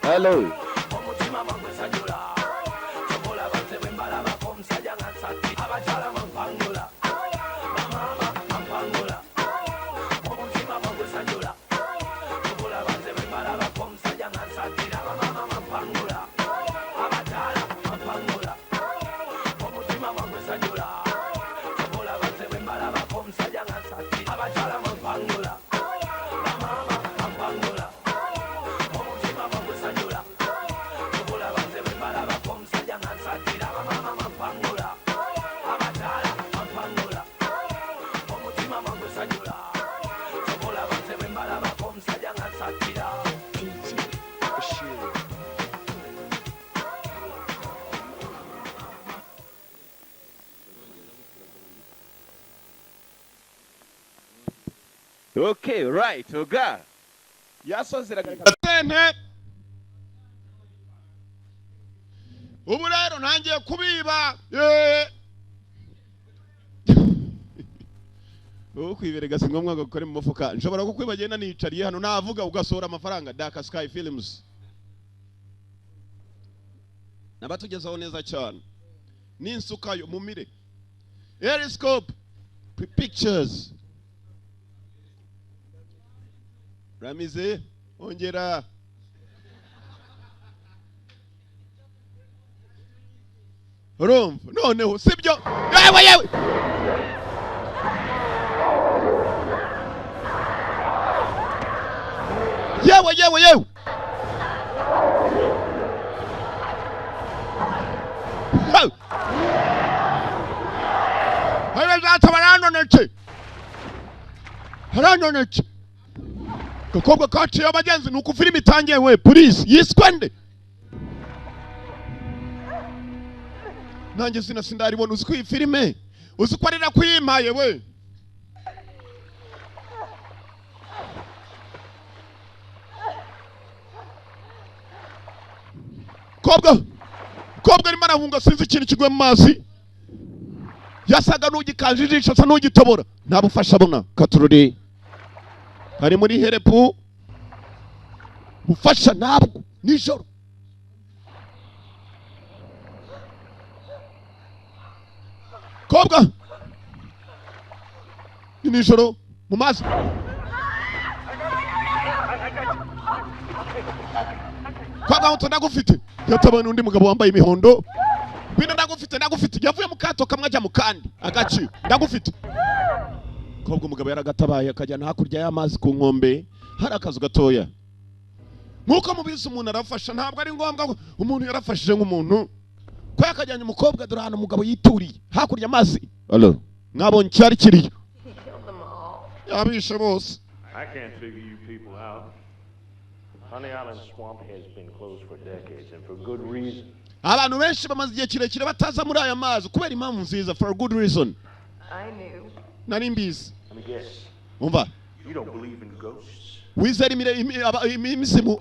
Hello. Okay, right, oga. Yasozeraga. Sente ubu rero ntangiye kubiba. Wowe kwiberega si ngombwa ngo ukore mu mufuka, nshobora kukwiba genda nicariye hano navuga ugasohora amafaranga. Dark Sky Films nabatugezaho neza cyane n'insukayo mumire Periscope Pictures Ramize ongera urumva noneho sibyo. Yewe yewe yewe yewe yewe haranonetse haranonetse. Gakobwa kaciye abagenzi ni uko filime itangiye we polisi yiswe nde? Nanjye sina sindaribona. Uzi ko iyi filime uzi ko arira kuyimpaye we. Kobwa arimo arahunga sinzi ikintu kiguye mu mazi, yasaga n'ugikanje ijisho asa n'ugitobora, nta bufasha abona. Katururi ari muri herepu bufasha ntabwo nijoro. Kobwa ni nijoro mu mazi. Kobwa ngo ndagufite, yatabona undi mugabo wambaye imihondo. Ngwino ndagufite ndagufite, yavuye mu kato kamwe ajya mu kandi agaci ndagufite. Kobwa umugabo yaragatabaye akajyana hakurya y'amazi ku nkombe hari akazu gatoya. Nkuko mubizi umuntu arafasha, ntabwo ari ngombwa umuntu yarafashije nk'umuntu ko yakajyanye umukobwa. Dore hano umugabo yituriye hakurya amazi. Allo mwabonye cyari kiriyo yabishe bose. I can't figure you people out. Honey Island Swamp has been closed for decades and for good reason. Abantu benshi bamaze igihe kirekire bataza muri aya mazi kubera impamvu nziza, for a good reason. I knew. Nari mbizi. Let me guess. Umva. You don't believe in ghosts. Wizera imizimu.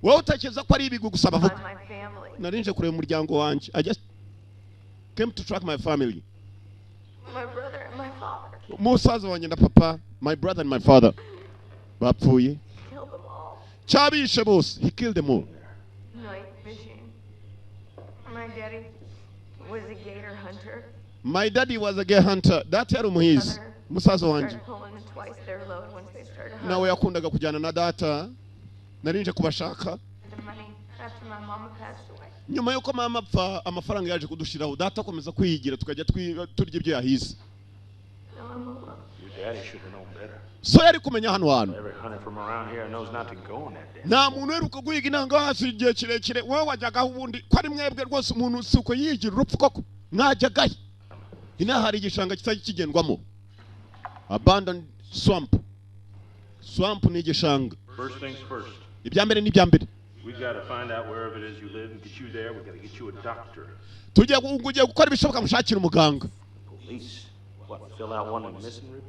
Wowe utekereza ko ari ibigwi gusa bavuga. Narinje kureba umuryango wanjye. I just came to track my family. My brother and my father. Musaza wanjye na papa, my brother and my father. Bapfuye. Cyabishe bose. He killed them all. Night fishing. My daddy was a gator hunter. My daddy was a gator hunter. Data yari umuhizi. Musaza wanjye nawe yakundaga kujyana na data. Narinje kubashaka. Nyuma yuko mama apfa amafaranga yaje kudushiraho, data akomeza kwigira tukajya turya ibyo yahize. So yari kumenya hano hantu. Nta muntu uheruka guhiga inanga hasi igihe kirekire. Wowe wajyagaho ubundi ko ari mwebwe rwose umuntu si uko yigira urupfu koko mwajyagayo. Inaha hari igishanga kitajya kigendwamo. Abandoned swamp. Swamp ni igishanga. Ibya mbere ni ibya mbere. Tugiye gukora ibishoboka mushakira umuganga.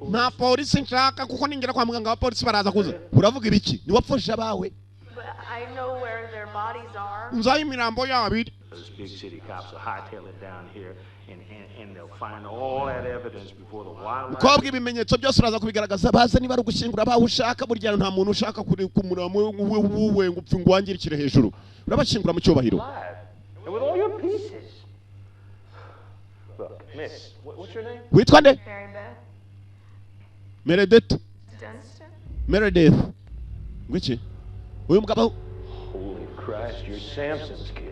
Nta polisi nshaka kuko ningera kwa muganga abapolisi baraza kuza. Uravuga ibiki? Ni wapfusha abawe. Nzayo imirambo yabo iri. Those big city cops will hightail it down here and they'll find all that evidence before the wildlife. Mukobwa, ibimenyetso byose uraza kubigaragaza, baza niba ari ugushyingura abaho ushaka. Burya nta muntu ushaka kumuramo wuwe ngo upfe ngo wangirikire hejuru, urabashyingura mu cyubahiro. Alive. And with all your pieces. Look, miss, what's your name? Witwa nde? Mary Beth Meredith. Dunstan? Meredith ngwiki uyu mugabo. Holy Christ, you're Samson's kid.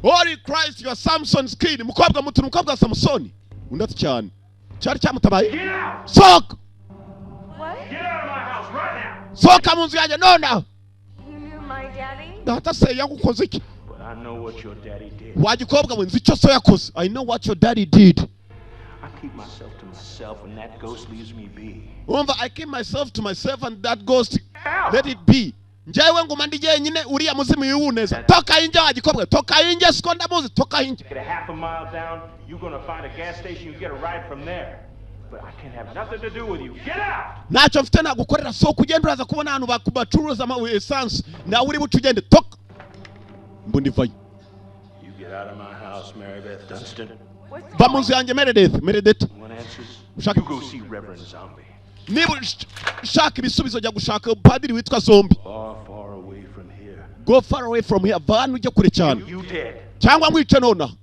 Holy Christ, you are Samson's kid. Mukobwa muto, umukobwa wa Samusoni. Undi ati cyane cyari cyamutabaye. Get out! Sohoka! What? Get out of my house right now! Sohoka mu nzu yanjye nonaha! You knew my daddy? Data se yagukoze iki? But I know what your daddy did. Wa gikobwa we, nzi icyo so yakoze. I know what your daddy did. I keep myself to myself and that ghost leaves me be. Umva, I keep myself to myself and that ghost Out! let it be. Njyewe nguma ndi jyenyine, uriya muzimu yiwuneza. Toka inje wa gikobwa, toka inje, siko ndamuzi, toka inje. Get a half a mile down, you're gonna find a gas station, you get a ride from there. But I can't have nothing to do with you. Get out! Ntacyo mfite nagukorera, sohoka ugende, uraza kubona ahantu bacuruza ama essence, nawe uri buce ugende, toka mbundi vayo. You get out of my house, Mary Beth Dunstan. What's Va mu nzu yanjye, Meredith, Meredith. Want answers? Shaka- You go see Reverend Zombie. Niba ushaka ibisubizo, jya gushaka padiri witwa Zombi. Far, far away from here. Go far away from here, va hano ujye kure cyane. You dead. Cyangwa nkwice nonaha.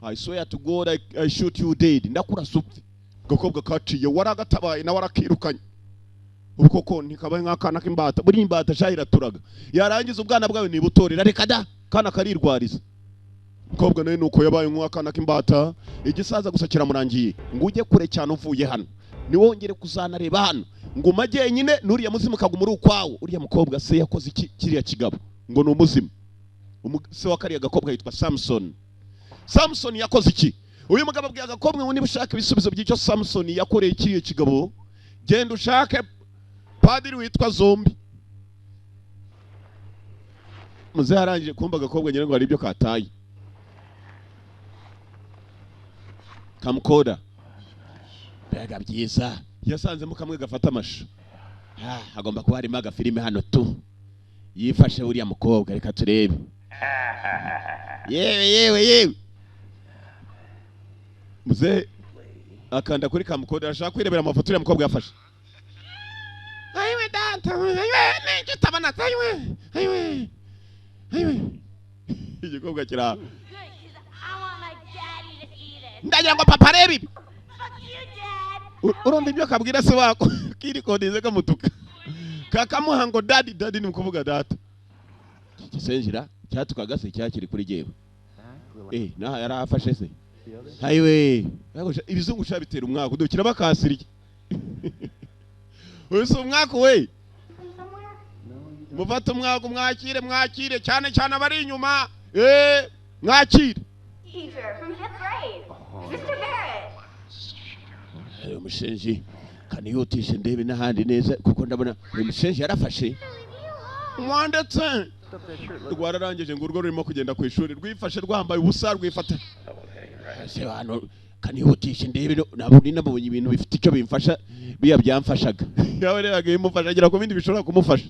I swear to God, I shoot you dead, ndakurasa upfe. Gakobwa kaciye waragatabaye nawe arakirukanye. Ubu koko ntikabaye nk'akana k'imbata, buriya imbata sha iraturaga, yarangiza ubwana bwawe nibutorera, reka da, kana karirwariza. Umukobwa nawe nuko yabaye nk'akana k'imbata, igisaza gusa kiramurangiye ngo ujye kure cyane uvuye hano, niwongere kuzanareba hano, nguma jyenyine n'uriya muzimu kaguma uri ukwawo. Uriya mukobwa se yakoze iki kiriya kigabo ngo ni umuzimu? Se wa kariya gakobwa yitwa Samson. Samson yakoze iki? Uyu mugabo abwiye agakobwa ngo niba ushaka ibisubizo by'icyo Samson yakoreye kiriya kigabo, genda ushake padiri witwa Zombi. Muzehe arangije kumva agakobwa ngira ngo hari ibyo kataye kamukoda. Mbega byiza, yasanzemo kamwe gafata amashu. Ah, hagomba kuba harimo agafilime hano tu. Yifashe uriya mukobwa, reka turebe. Yewe yewe yewe, muzehe akanda kuri kamukoda, arashaka kwirebera amafoto uriya mukobwa yafashe. Ayiwe data, ayiwe, nicyo utabona, ayiwe, ayiwe, ayiwe. Igikobwa kira Good, 'cause I want my daddy to see this. Ndagira ngo papa arebe ibi. Fuck you, Dad. Urumva ibyo kabwira se wako, kirikodize kamutuka kakamuha ngo daddy, daddy ni ukuvuga data. Iki gisenjira cyatukaga se cyakiri kuri jyewe, eh, naha yari afashe se. Ayiwe, ibizungu sha bitera umwaka udukira bakasiriye. Uyu si umwaka we. Mufate umwaka mwakire, mwakire cyane cyane abari inyuma, eh, mwakire. Teacher from fifth grade, Mr. Barrett. Uyu mushenji kanihutishe ndebe n'ahandi neza, kuko ndabona uyu mushenji yarafashe mwandetse rwararangije ngo urwo rurimo kugenda ku ishuri rwifashe rwambaye ubusa rwifata. Ese hano kanihutishe ndebe ntabwo nabonye ibintu bifite icyo bimfasha, biya byamfashaga yawe rebaga ibimufasha agera ku bindi bishobora kumufasha.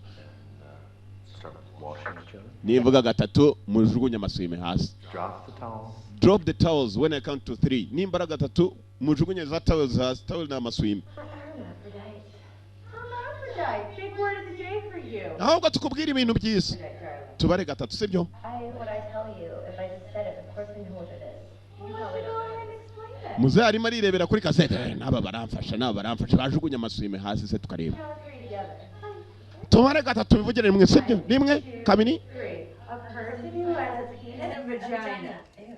Start washing each other. Nivuga gatatu mujugunye amasume hasi. Drop the towel. Drop the towels when I count to three. Nimbara gatatu mujugunye za towels hasi. Towel ni amasume. Hermaphrodite. Hermaphrodite. Big word of the day for you. Ahubwo tukubwira ibintu byiza. Darling. Tubare gatatu, sibyo? I what I tell you, if I just said it, of course I know what it is. You probably don't know. Ahead and explain it. Muzehe arimo arirebera kuri kasete. Eh, n'aba baramfasha, n'aba baramfasha, bajugunye amasume hasi se tukareba. Count three together. Tubare gatatu bivugire rimwe, sibyo? Rimwe, kabiri. Three. A person who has a penis And a vagina. Ew.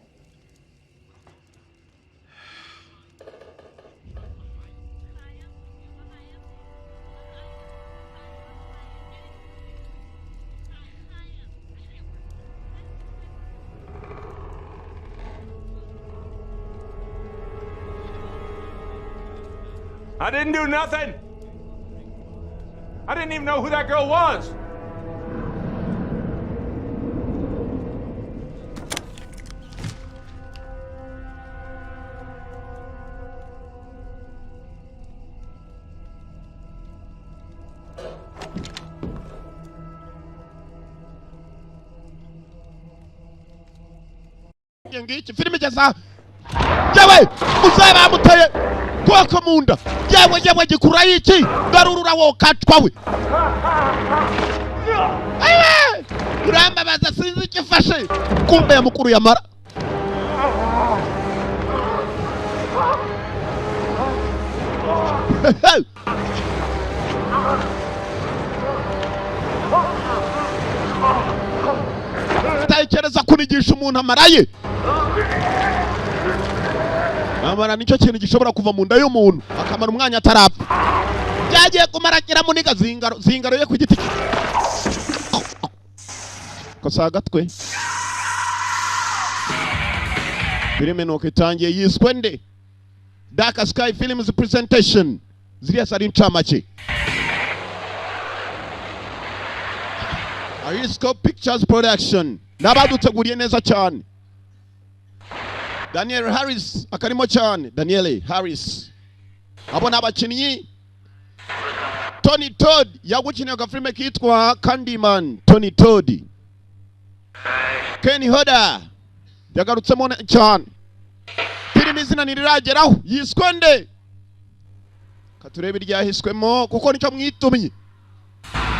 I didn't do nothing! I didn't even know who that girl was! Ndakubwiye ngiki filime igeza yewe uzabamuteye kwako munda yewe yewe gikura iki garurura wo kacwa we. Ayiwe urambabaza sinzi ikifashe kumbe ya mukuru yamara. Tekereza kunigisha umuntu amaraye. Amara nicyo kintu gishobora kuva mu nda y'umuntu akamara umwanya atarapfa. Byagiye kumarakira muniga zingaro zingaro ye ku giti. Kosa gatwe. Filime nuko itangiye yiswe nde? Dark Sky Films presentation. Ziriya sari incamake. Arisco Pictures Production. N'abaduteguriye neza cyane. Daniel Harris akarimo cyane. Daniel Harris. Abo n'abakinnyi. Tony Todd yagukiniye agafilme kitwa Candyman. Tony Todd. Kenny Hodder yagarutsemo cyane. Filime izina ntirirageraho yiswe nde? Katurebe iryahiswemo kuko nicyo mwitumye.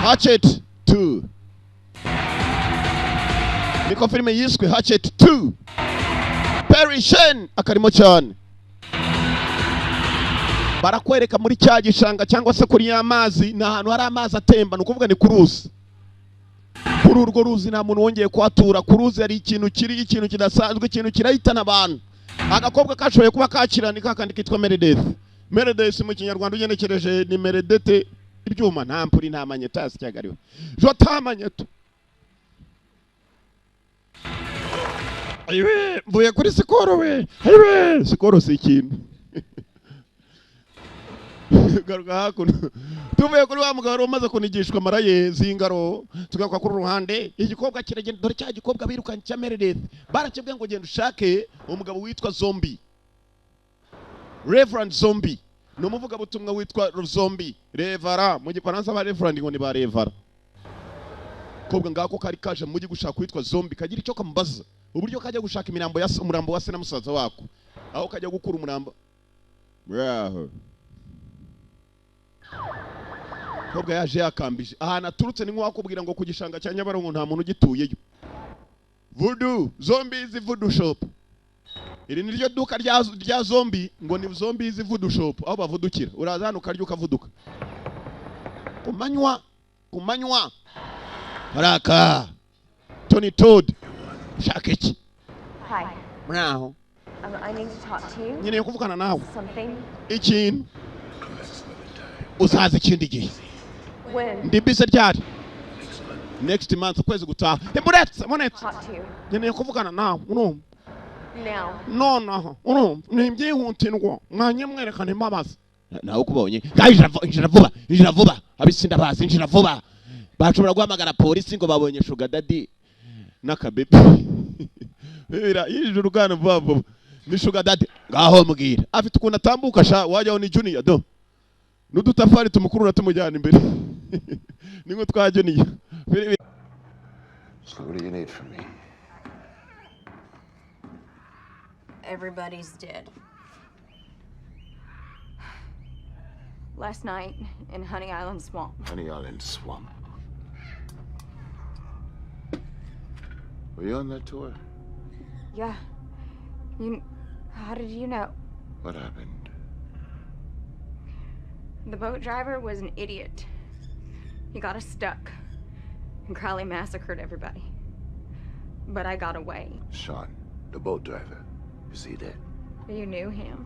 Hatchet 2. Niko filime yiswe Hatchet 2. Perry Shen akarimo cyane. Barakwereka muri cya gishanga cyangwa se kuri ya mazi, ni ahantu hari amazi atemba, ni ukuvuga ni kuruzi. Kuri urwo ruzi nta muntu wongeye kuhatura. Ku ruzi hari ikintu kiri, ikintu kidasanzwe, ikintu kirahitana abantu. Agakobwa kashoboye kuba kakirana kakandi kitwa Meredith. Meredith mu kinyarwanda ugenekereje ni Meredete ibyuma nta mpuri nta manyeta cyagariwe. Jotamanyeto. Ayiwe mvuye kuri sikoro we. Ayiwe sikoro si ikintu. Garuka hakuno. Tuvuye kuri wa mugabo umaze kunigishwa amaraye zingaro, tugaruka kuri ruhande igikobwa kiragenda. Dore cya gikobwa birukanye cya Meredith. Barakibwiye ngo genda ushake umugabo witwa Zombie. Reverend Zombie. Ni umuvugabutumwa witwa Zombie. Revara mu gifaransa ba Reverend ngo ni ba Revara. Kobwa ngako kari kaje mujyi gushaka witwa Zombie kagira icyo kamubaza. Uburyo kajya gushaka imirambo ya umurambo wa se na musaza wako. Aho kajya gukura umurambo. Braho. Kobwa yaje yakambije. Ahantu aturutse ni nk'uwakubwira ngo ku gishanga cya Nyabarongo nta muntu ugituyeyo. Voodoo, Zombies Voodoo Shop. Iri ni ryo duka rya zombie, ngo ni Zombies Voodoo Shop aho bavudukira. Uraza hano ukarya ukavuduka. Kumanywa, kumanywa. Haraka. Tony Todd. Shaka iki? Hi. Muraho. I need to talk to you. Nkeneye kuvugana nawe. Something. Ikintu. Uzaza ikindi gihe. When? Ndi busy ryari? Next month ukwezi gutaha. Muretse, muretse. Talk to you. Nkeneye kuvugana nawe, urumva? Now. Nonaha, urumva? Ni ibyihutirwa. Mwanye mwerekana imbabazi. Nawe ukubonye. Injira vuba, injira vuba. Abisinda bazi, injira vuba. Bashobora guhamagara polisi ngo babonye Sugar Daddy n'akabebe. Bibira yinjira urugana vuba vuba. Ni Sugar Daddy. Ngaho mbwira. Afite ukuntu atambuka sha wajyaho ni Junior do. N'udutafari tumukurura tumujyana imbere. Ninko twa Junior. So what do you need from me? Everybody's dead. Last night in Honey Island Swamp. Honey Island Swamp. Were you on that tour? Yeah. You, how did you know? What happened? The boat driver was an idiot. He got us stuck. And Crowley massacred everybody. But I got away. Sean, the boat driver. Is he dead? You knew him.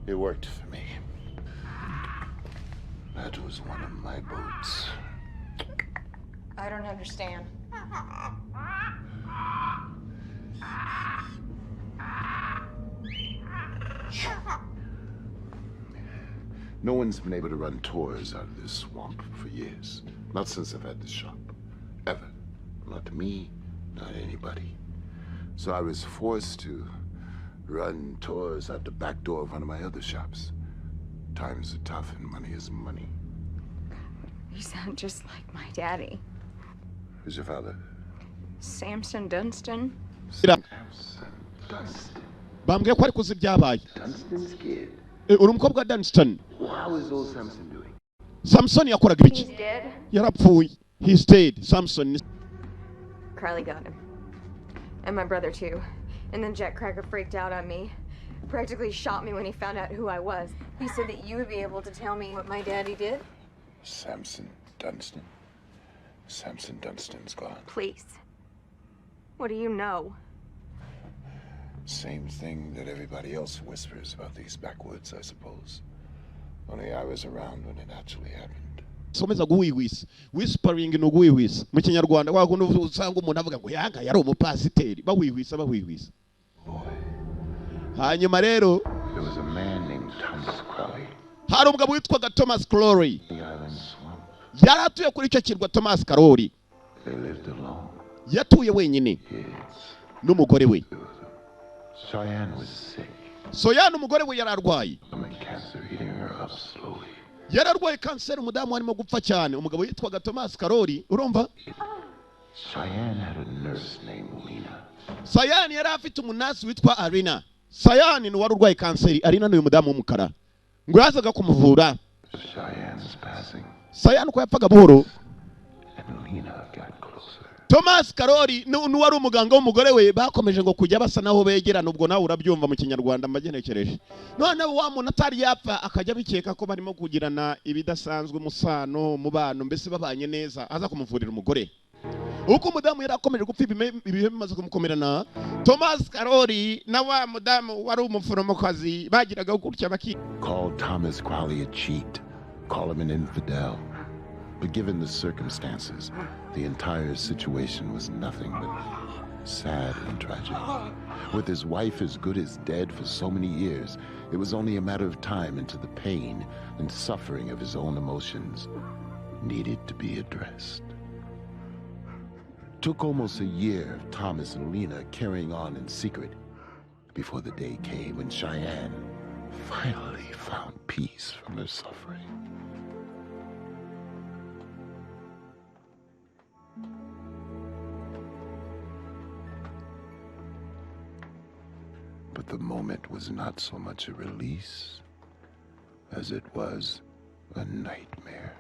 It worked for me. That was one of my boats. I don't understand. No one's been able to run tours out of this swamp for years. Not since I've had this shop. Ever. Not me, not anybody. So I was forced to run tours out the back door of one of my other shops. Times are tough and money is money. You sound just like my daddy. Who's your father? Samson Dunstan. Samson Dunstan. Bambwiye ko ari kuzi ibyabaye. Dunstan's kid. Uri umukobwa wa Dunstan? How is old Samson doing? Samson yakoraga ibiki? He's dead. Yarapfuye. He's dead. Samson. Crowley got him. And my brother, too. And then Jack Cracker freaked out on me. Practically shot me when he found out who I was. He said that you would be able to tell me what my daddy did. Samson Dunstan. Samson Dunstan's gone. Please. What do you know? Same thing that everybody else whispers about these backwoods, I suppose. Only I was around when it actually happened. Someza guhwihwisa. Whispering ni uguhwihwisa mu Kinyarwanda, wa kundi usanga umuntu avuga ngo yanga yari umupasiteri, bahwihwisa, bahwihwisa. Hanyuma rero There was a man named Thomas Crowley. Hari umugabo witwaga Thomas Crowley. The island swamp. Yari atuye kuri icyo kirwa, Thomas Karori. They lived alone. Yatuye wenyine Kids. n'umugore we. Two of them. Cheyenne was sick. Soyana, umugore we, yari arwaye. Stomach cancer eating her up slowly. Yari arwaye kanseri, umudamu arimo gupfa cyane. Umugabo yitwaga Thomas Karori, urumva? Cheyenne had a nurse named Lena. Sayani yari afite umunasi witwa Arina. Sayani ni uwari urwaye kanseri, Arina ni uyu mudamu w'umukara, ngo yazaga kumuvura. Cheyenne's passing, Sayani uko yapfaga buhoro, and Lena got closer. Thomas Karori n'uwari umuganga w'umugore we bakomeje ngo kujya basa naho begerana. Ubwo nawe urabyumva mu Kinyarwanda mbagenekereje. Noneho wa muntu atari yapfa akajya bikeka ko barimo kugirana ibidasanzwe, umusano, umubano, mbese babanye neza, aza kumuvurira umugore. Uko umudamu yari akomeje gupfa, ibihe bimaze kumukomerana, Thomas Karori na wa mudamu wari umuforomokazi bagiraga gutya baki Called Thomas Crowley a cheat, call him an infidel. But given the circumstances, the entire situation was nothing but sad and tragic. With his wife as good as dead for so many years, it was only a matter of time until the pain and suffering of his own emotions needed to be addressed. Took almost a year of Thomas and Lena carrying on in secret before the day came when Cheyenne finally found peace from her suffering. But the moment was not so much a release as it was a nightmare.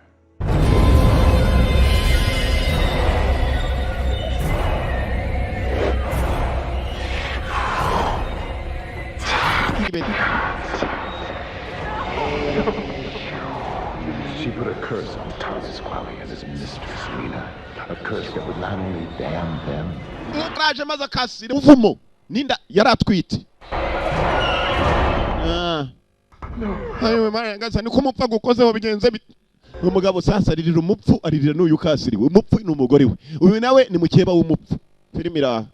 She put a curse on Thomas Crowley and his mistress, Lena. A curse that would not only damn them, Umukaraje maze akasira uvumo ninda yari atwite. Ah. Ayiwe Mana nyagasani, niko umupfu agukozeho bigenze bite? Uyu mugabo sasa aririra umupfu, aririra n'uyu ukasiriwe. Umupfu ni umugore we, uyu nawe ni mukeba w'umupfu. Filime iraha.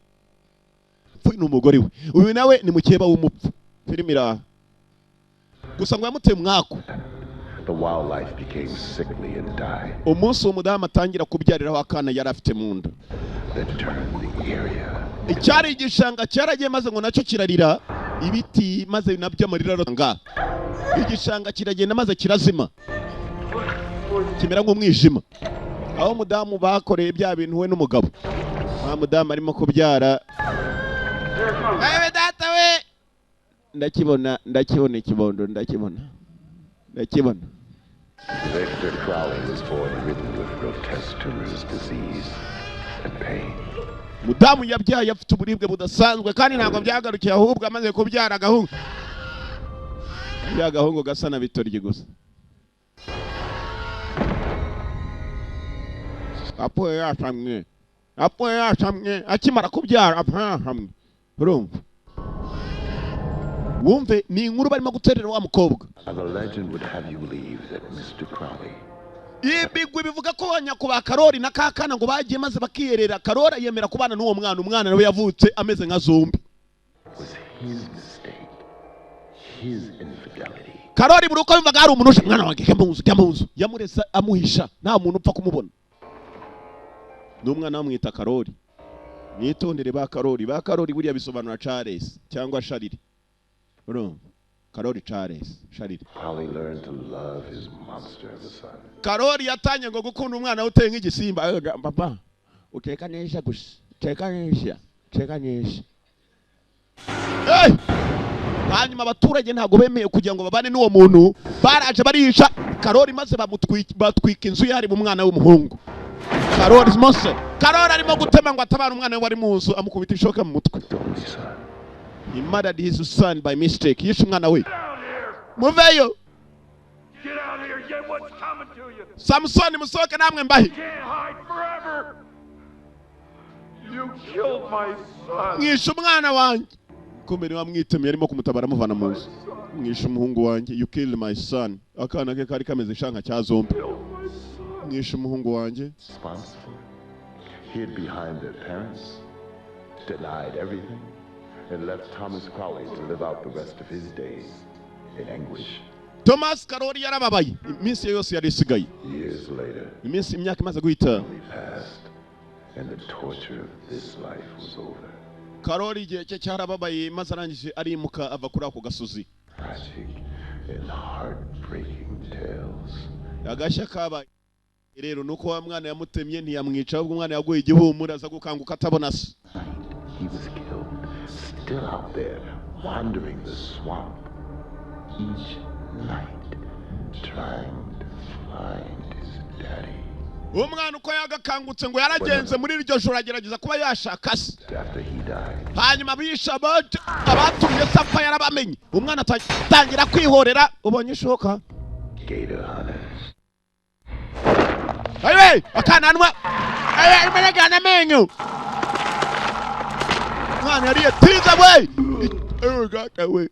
Umupfu ni umugore we, uyu nawe ni mukeba w'umupfu. Filime iraha gusa ngo yamuteye umwaku. The wildlife became sickly and died. Umunsi uwo mudamu atangira kubyariraho akana yari afite mu nda, That turned the area icyari igishanga cyaragiye maze ngo nacyo kirarira ibiti, maze nabyo amarira aranga. Igishanga kiragenda maze kirazima, kimera nk'umwijima aho umudamu bakoreye bya bintu, we n'umugabo. Wa mudamu arimo kubyara. Ewe data we, ndakibona, ndakibona ikibondo, ndakibona, ndakibona. Victor Crowley was born ridden with grotesque tumors, disease, and pain. Mudamu yabyaye afite uburibwe budasanzwe, kandi ntabwo byagarukiye, ahubwo amaze kubyara agahungu, ya gahungu gasa na bitoryi gusa, apfuye yasamye, apfuye yasamye. Akimara kubyara apfuye yasamye. Urumva, wumve ni inkuru barimo guterera wa mukobwa. Now, the legend would have you believe that Mr. Crowley Ibigwi bivuga ko nyakubahwa Karori na kakana ngo bagiye maze bakiyerera. Karori yemera kubana n'uwo mwana. Umwana nawe yavutse ameze nka zombie. Was his mistake, his infidelity. Karori buri uko yumvaga hari umuntu uje, "Mwana wanjye, jya mu nzu, jya mu nzu," yamuresa amuhisha, nta muntu upfa kumubona. N'umwana bamwita Karori. Mwitondere ba Karori. Ba Karori buriya bisobanura Charles cyangwa Shariri. Urumva, Karori, Charles, Shariri. Crowley learned to love his monster of a son. Karori yatangiye ngo gukunda umwana we uteye nk'igisimba. "Eh, papa uteka neza gusa." Ceka neza, ceka neza. Hey! Hanyuma abaturage ntabwo bemeye kugira ngo babane n'uwo muntu. Baraje barisha Karori, maze batwika inzu ye harimo umwana w'umuhungu Karori Mose. Karori arimo gutema ngo atabare umwana we wari mu nzu, amukubita ishoka mu mutwe. Only son. He murdered his son by mistake. Yishe umwana we. Muveyo. Get out of here, get what's coming to you. Samusoni, musohoke namwe mbahe. Can't hide forever. You killed my son. Mwishe umwana wanjye. Kumbe niwe wamwitemeye, arimo kumutabara amuvana mu nzu. Mwishe umuhungu wanjye. You killed my son. Akana ke kari kameze shanka cya zombi. Mwishe umuhungu wanjye. Responsible. Hid behind their parents, denied everything, and left Thomas Crowley to live out the rest of his days in anguish. Thomas Karori yarababaye iminsi ye yose yari isigaye. Years later, Iminsi, imyaka imaze guhita, he passed, and the torture of this life was over. Karori igihe cye cyarababaye, maze arangije arimuka ava kuri ako gasozi. Tragic and heartbreaking tales. Agashya kabaye rero nuko wa mwana yamutemye ntiyamwica, ahubwo umwana yaguye igihumure, aza gukanguka atabona se. Night he was killed, still out there, wandering the swamp. Each night, trying to find his daddy. Umwana uko yagakangutse ngo yaragenze muri iryo joro agerageza kuba yashaka se. After he died, Hanyuma abisha abatumye se apfa yarabamenye. Umwana atangira kwihorera. Ubonye ishoka. Gator hunters. Ayiwe, akananwa ayiwe, arimo aragana amenyo. Umwana yariye tiza we. Ewe gata we,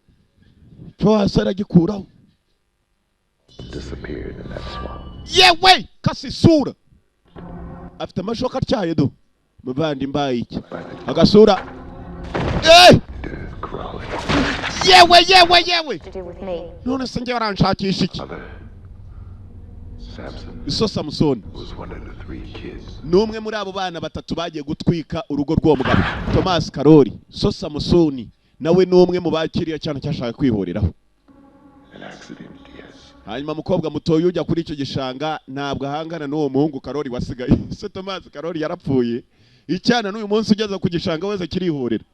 cyo hasi aragikuraho. Disappeared in that swamp. Yewe, kasi isura afite amashoka atyaye do. Muvandi, mbaye iki? By the Agasura. Eh! Crowley. Yewe, yewe, yewe! To do with me. None se njye baranshakisha iki? Mother, Samson Iso Samusoni was one of the three kids. ni umwe muri abo bana batatu bagiye gutwika urugo rw'uwo mugabo Thomas Karori. So Samusoni nawe ni umwe mu bakiriya cyane cyashaka kwihoreraho. An accident, yes. Hanyuma umukobwa mutoya ujya kuri icyo gishanga ntabwo ahangana n'uwo muhungu Karori wasigaye. Se Thomas Karori yarapfuye. Icyana n'uyu munsi ugeze ku gishanga wese kirihorera.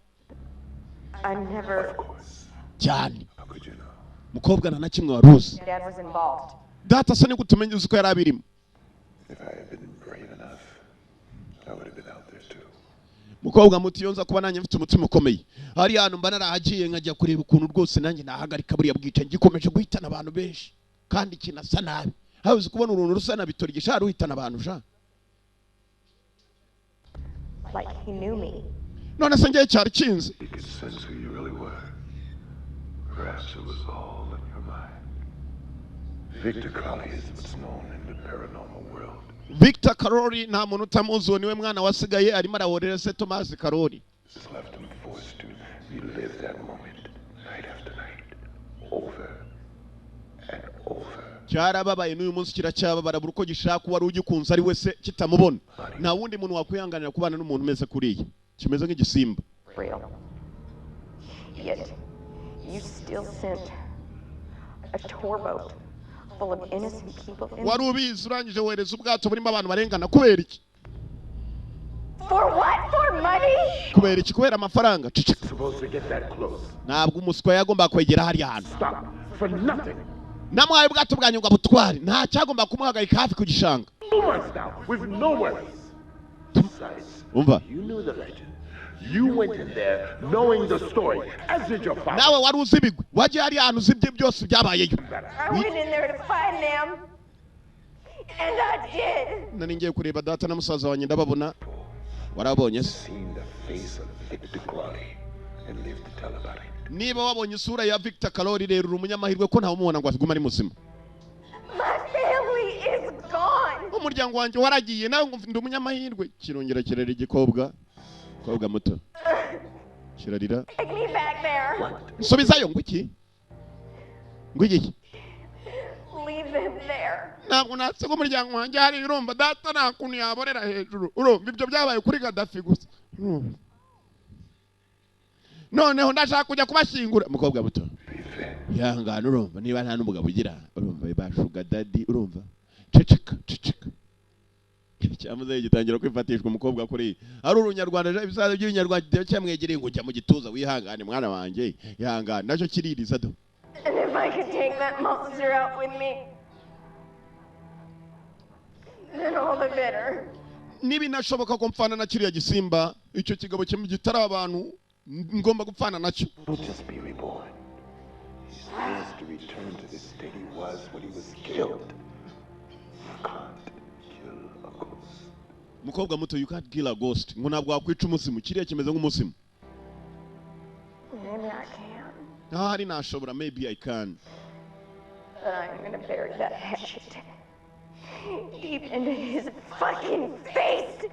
I never. Of course. Cyane. How could you know? Mukobwa, nta na kimwe wari uzi. Dad was involved. Data se ni gute umenya, uzi ko yari abirimo? If I had been brave enough, I would have been out there too. Mukobwa muto, iyo nza kuba nanjye mfite umutima ukomeye, hariya hantu mba narahagiye nkajya kureba ukuntu rwose nanjye nahagarika buriya bwicanyi gikomeje guhitana abantu benshi kandi kinasa nabi. Habuze kubona uruntu rusa na bitori gishaka ruhitana abantu sha. Like he knew me. None se ngewe cyari kinzi? You could sense who you really were. Perhaps it was all in your mind. Victor Crowley is what's known in the paranormal world. Victor Karori nta muntu utamuzi. Uwo niwe mwana wasigaye arimo arahorera se Thomas Karori. This has left him forced to relive that moment night after night, over and over. Cyarababaye, n'uyu munsi kiracyababara buri uko gishaka uwari ugikunze ari we se kitamubona. Nta wundi muntu wakwihanganira kubana n'umuntu umeze kuriya, kimeze nk'igisimba. Real. Yet, you still sent a tour boat full of innocent people in. Wari ubizi, urangije wohereza ubwato burimo abantu barengana. Kubera iki? For what? For money? Kubera iki? Kubera amafaranga? Ceceka. Supposed to get that close. Ntabwo umuswa yagomba kwegera hariya hantu. Stop for nothing. Namuhaye ubwato bwanyu ngo abutware, nta cyagomba kumuhagarika hafi ku gishanga. 2 months now with no worries. Besides, Umva. you knew the legend. You went in there knowing the story, as did your father. Nawe wari uzi ibigwi, wagiye hariya hantu uzi ibyo byose byabayeyo. I went in there to find them. And I did. Nari ngiye kureba data na musaza wanjye, ndababona. Warabonye se? Seen the face of Victor Crowley and lived to tell about it. Niba wabonye isura ya Victor Karori rero, uri umunyamahirwe ko ntawumubona ngo agume ari muzima. My family is gone. Umuryango wanjye waragiye, nawe ngo ndi umunyamahirwe. Kirongera kirarira igikobwa, kobwa muto kirarira. Take me back there. Nsubizayo. Ngo iki? Ngo iki? Leave them there. Ntabwo nasiga umuryango wanjye hariya. Urumva, data nta kuntu yaborera hejuru. Urumva, ibyo byabaye kuri Gadafi gusa. Urumva, noneho ndashaka kujya kubashyingura. Umukobwa muto, ihangane. Urumva, niba nta n'umugabo ugira, urumva, ba sugar daddy. Urumva, ceceka, ceceka. Cyamuzehe gitangira kwifatishwa umukobwa kuri ari urunyarwanda, ibisaza by'ibinyarwanda cyamwegereye ngo jya mu gituza wihangane mwana wanjye, ihangane, nacyo kiririza do. And if I could take that monster out with me, then all the better. Nibinashoboka ko mfana na kiriya gisimba, icyo kigabo kimwe gitari abantu, ngomba gupfana nacyo. He'll just be reborn. He's forced to return to the state he was when he was killed. You can't kill a ghost. Mukobwa muto, you can't kill a ghost, ngo ntabwo wakwica umuzimu, kiriya kimeze nk'umuzimu. Maybe I can. Ahari nashobora, maybe I can. But I'm gonna bury that hatchet deep into his fucking face.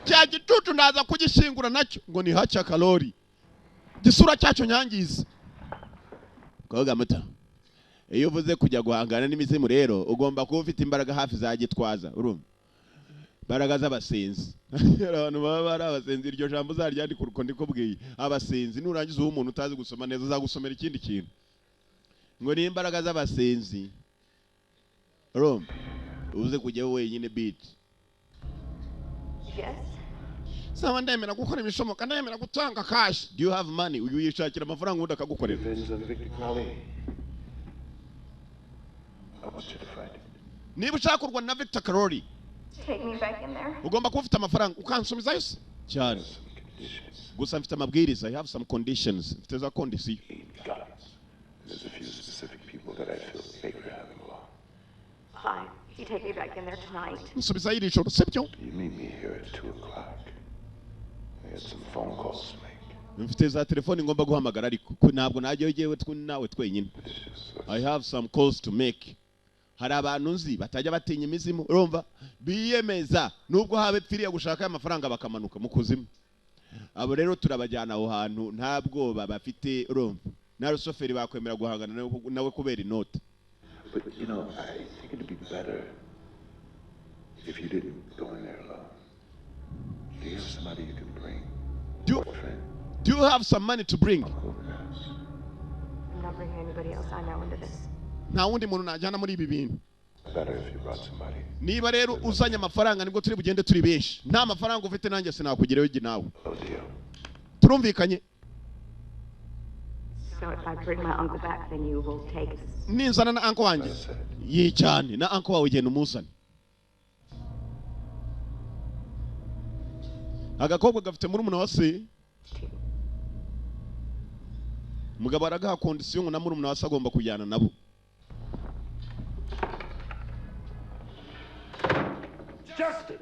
Cya gicucu ndaza kugishyingura nacyo, ngo ni haca kalori gisura cyacyo nyangiza. Mukobwa muto, iyo uvuze kujya guhangana n'imizimu rero ugomba kuba ufite imbaraga hafi za gitwaza, urumva imbaraga z'abasenzi. Hari abantu baba bari abasenzi, iryo jambo uzaryandika uko ndikubwiye, abasenzi. Nurangiza uwo umuntu utazi gusoma neza azagusomera ikindi kintu ngo ni imbaraga z'abasenzi, urumva uze kujyaho wenyine beat. Yes. Sawa, ndemera gukora ibishoboka, ndemera gutanga cash. Do you have money? Uyu yishakira amafaranga ubundi akagukorera. Revenge on Victor Crowley. I want you to fight him. Niba ushaka kurwana na Victor Crowley, Take me back in there. ugomba kuba ufite amafaranga ukansubizayo se cyane. Some conditions. Gusa mfite amabwiriza, I have some conditions, mfite za condition. Need guns. There's a few specific people that I feel safer having along. Fine. You take me back in there tonight. Nsubizayo iri joro, sibyo? You meet me here at 2 o'clock. I got some phone calls to make. Mfite za telefoni ngomba guhamagara, ariko ko ntabwo najyayo jyewe nawe twenyine. I have some calls to make. Hari abantu nzi batajya batinya imizimu, urumva biyemeza nubwo haba ipfiriye gushaka amafaranga bakamanuka mu kuzimu. Abo rero turabajyana aho hantu nta bwoba bafite, urumva na rusoferi bakwemera guhangana nawe kubera inoti. But I think it'd be better if you didn't go in there alone. Do you have somebody you can bring? Friend? Do you have some money to bring? Uncle, perhaps. I'm not bringing anybody else I know into this. Nta wundi muntu najyana muri ibi bintu. Better if you brought somebody. Niba rero uzanye amafaranga nibwo turi bugende turi benshi. Nta mafaranga ufite nanjye sinakugerayo jye nawe. Oh dear. Turumvikanye? So if I bring my uncle back, then you will take us. Ninzana na uncle wanjye That's it. ye cyane, na uncle wawe genda umuzane. Agakobwa gafite murumuna wa se, umugabo aragaha condition ngo na murumuna wa se agomba kujyana nabo. Justin!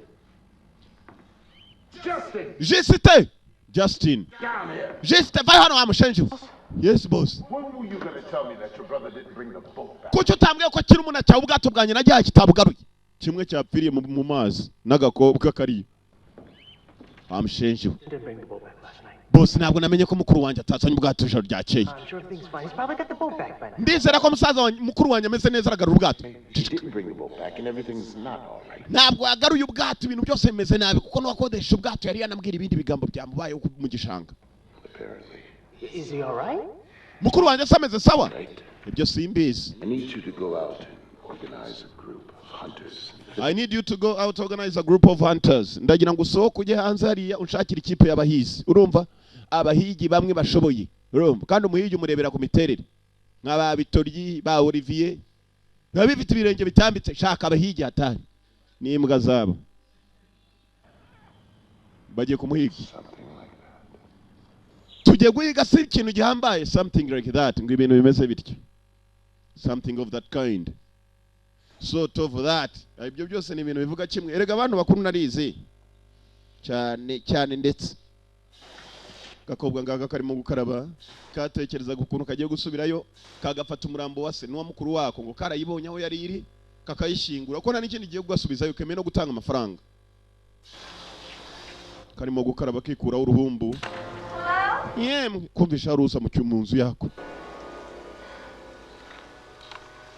Justin! Justin, Justin. Down here! Justin, va hano wa mushenji we. Yes, boss. When were you gonna tell me that your brother didn't bring the boat back? Kuki utambwiye ko kiri umuntu cyawe ubwato bwanjye najyaye kitabugaruye, kimwe cyapfiriye mu mazi n'agakobwa kariyo wa mushenji we? Didn't bring the boat back last night. Boss, ntabwo namenye ko mukuru wanjye atazanye ubwato ijoro ryakeye. I'm sure everything's fine. He's probably got the boat back by now. Ndizera ko musaza wanjye, mukuru wanjye ameze neza, aragarura ubwato. He didn't bring the boat back, and everything's not all right. Ntabwo yagaruye ubwato, ibintu byose bimeze nabi, kuko n'uwakodesha ubwato yari yanambwira ibindi bigambo byamubayeho mu gishanga. Apparently. Is he all right? Mukuru wanjye se ameze sawa? Right. Ibyo simbizi. I need you to go out and organize a group of hunters. I need you to go out, organize a group of hunters. Ndagira ngo usohoke ujye hanze hariya unshakire ikipe y'abahizi. Urumva? Abahigi bamwe bashoboye. Urumva? Kandi umuhigi umurebera ku miterere. Nka ba Bitoryi, ba Olivier. Biba bifite ibirenge bitambitse, shaka abahigi hatari. N'imbwa zabo. Bagiye kumuhiga. Something like that. Tugiye guhiga si ikintu gihambaye, something like that, ngo ibintu bimeze bityo. Something of that kind. Sort of that. Ibyo byose ni ibintu bivuga kimwe. Erega abantu bakuru narizi. Cyane cyane ndetse. Gakobwa ngaka karimo gukaraba, katekerezaga ukuntu kagiye gusubirayo, kagafata umurambo wa se n'uwa mukuru wako ngo karayibonye aho yari iri, kakayishyingura, ko nta n'ikindi giye kugasubizayo, kemeye no gutanga amafaranga. Karimo gukaraba kikuraho uruhumbu. Yemwe, kumvisha ruza mu cyumba mu nzu yako.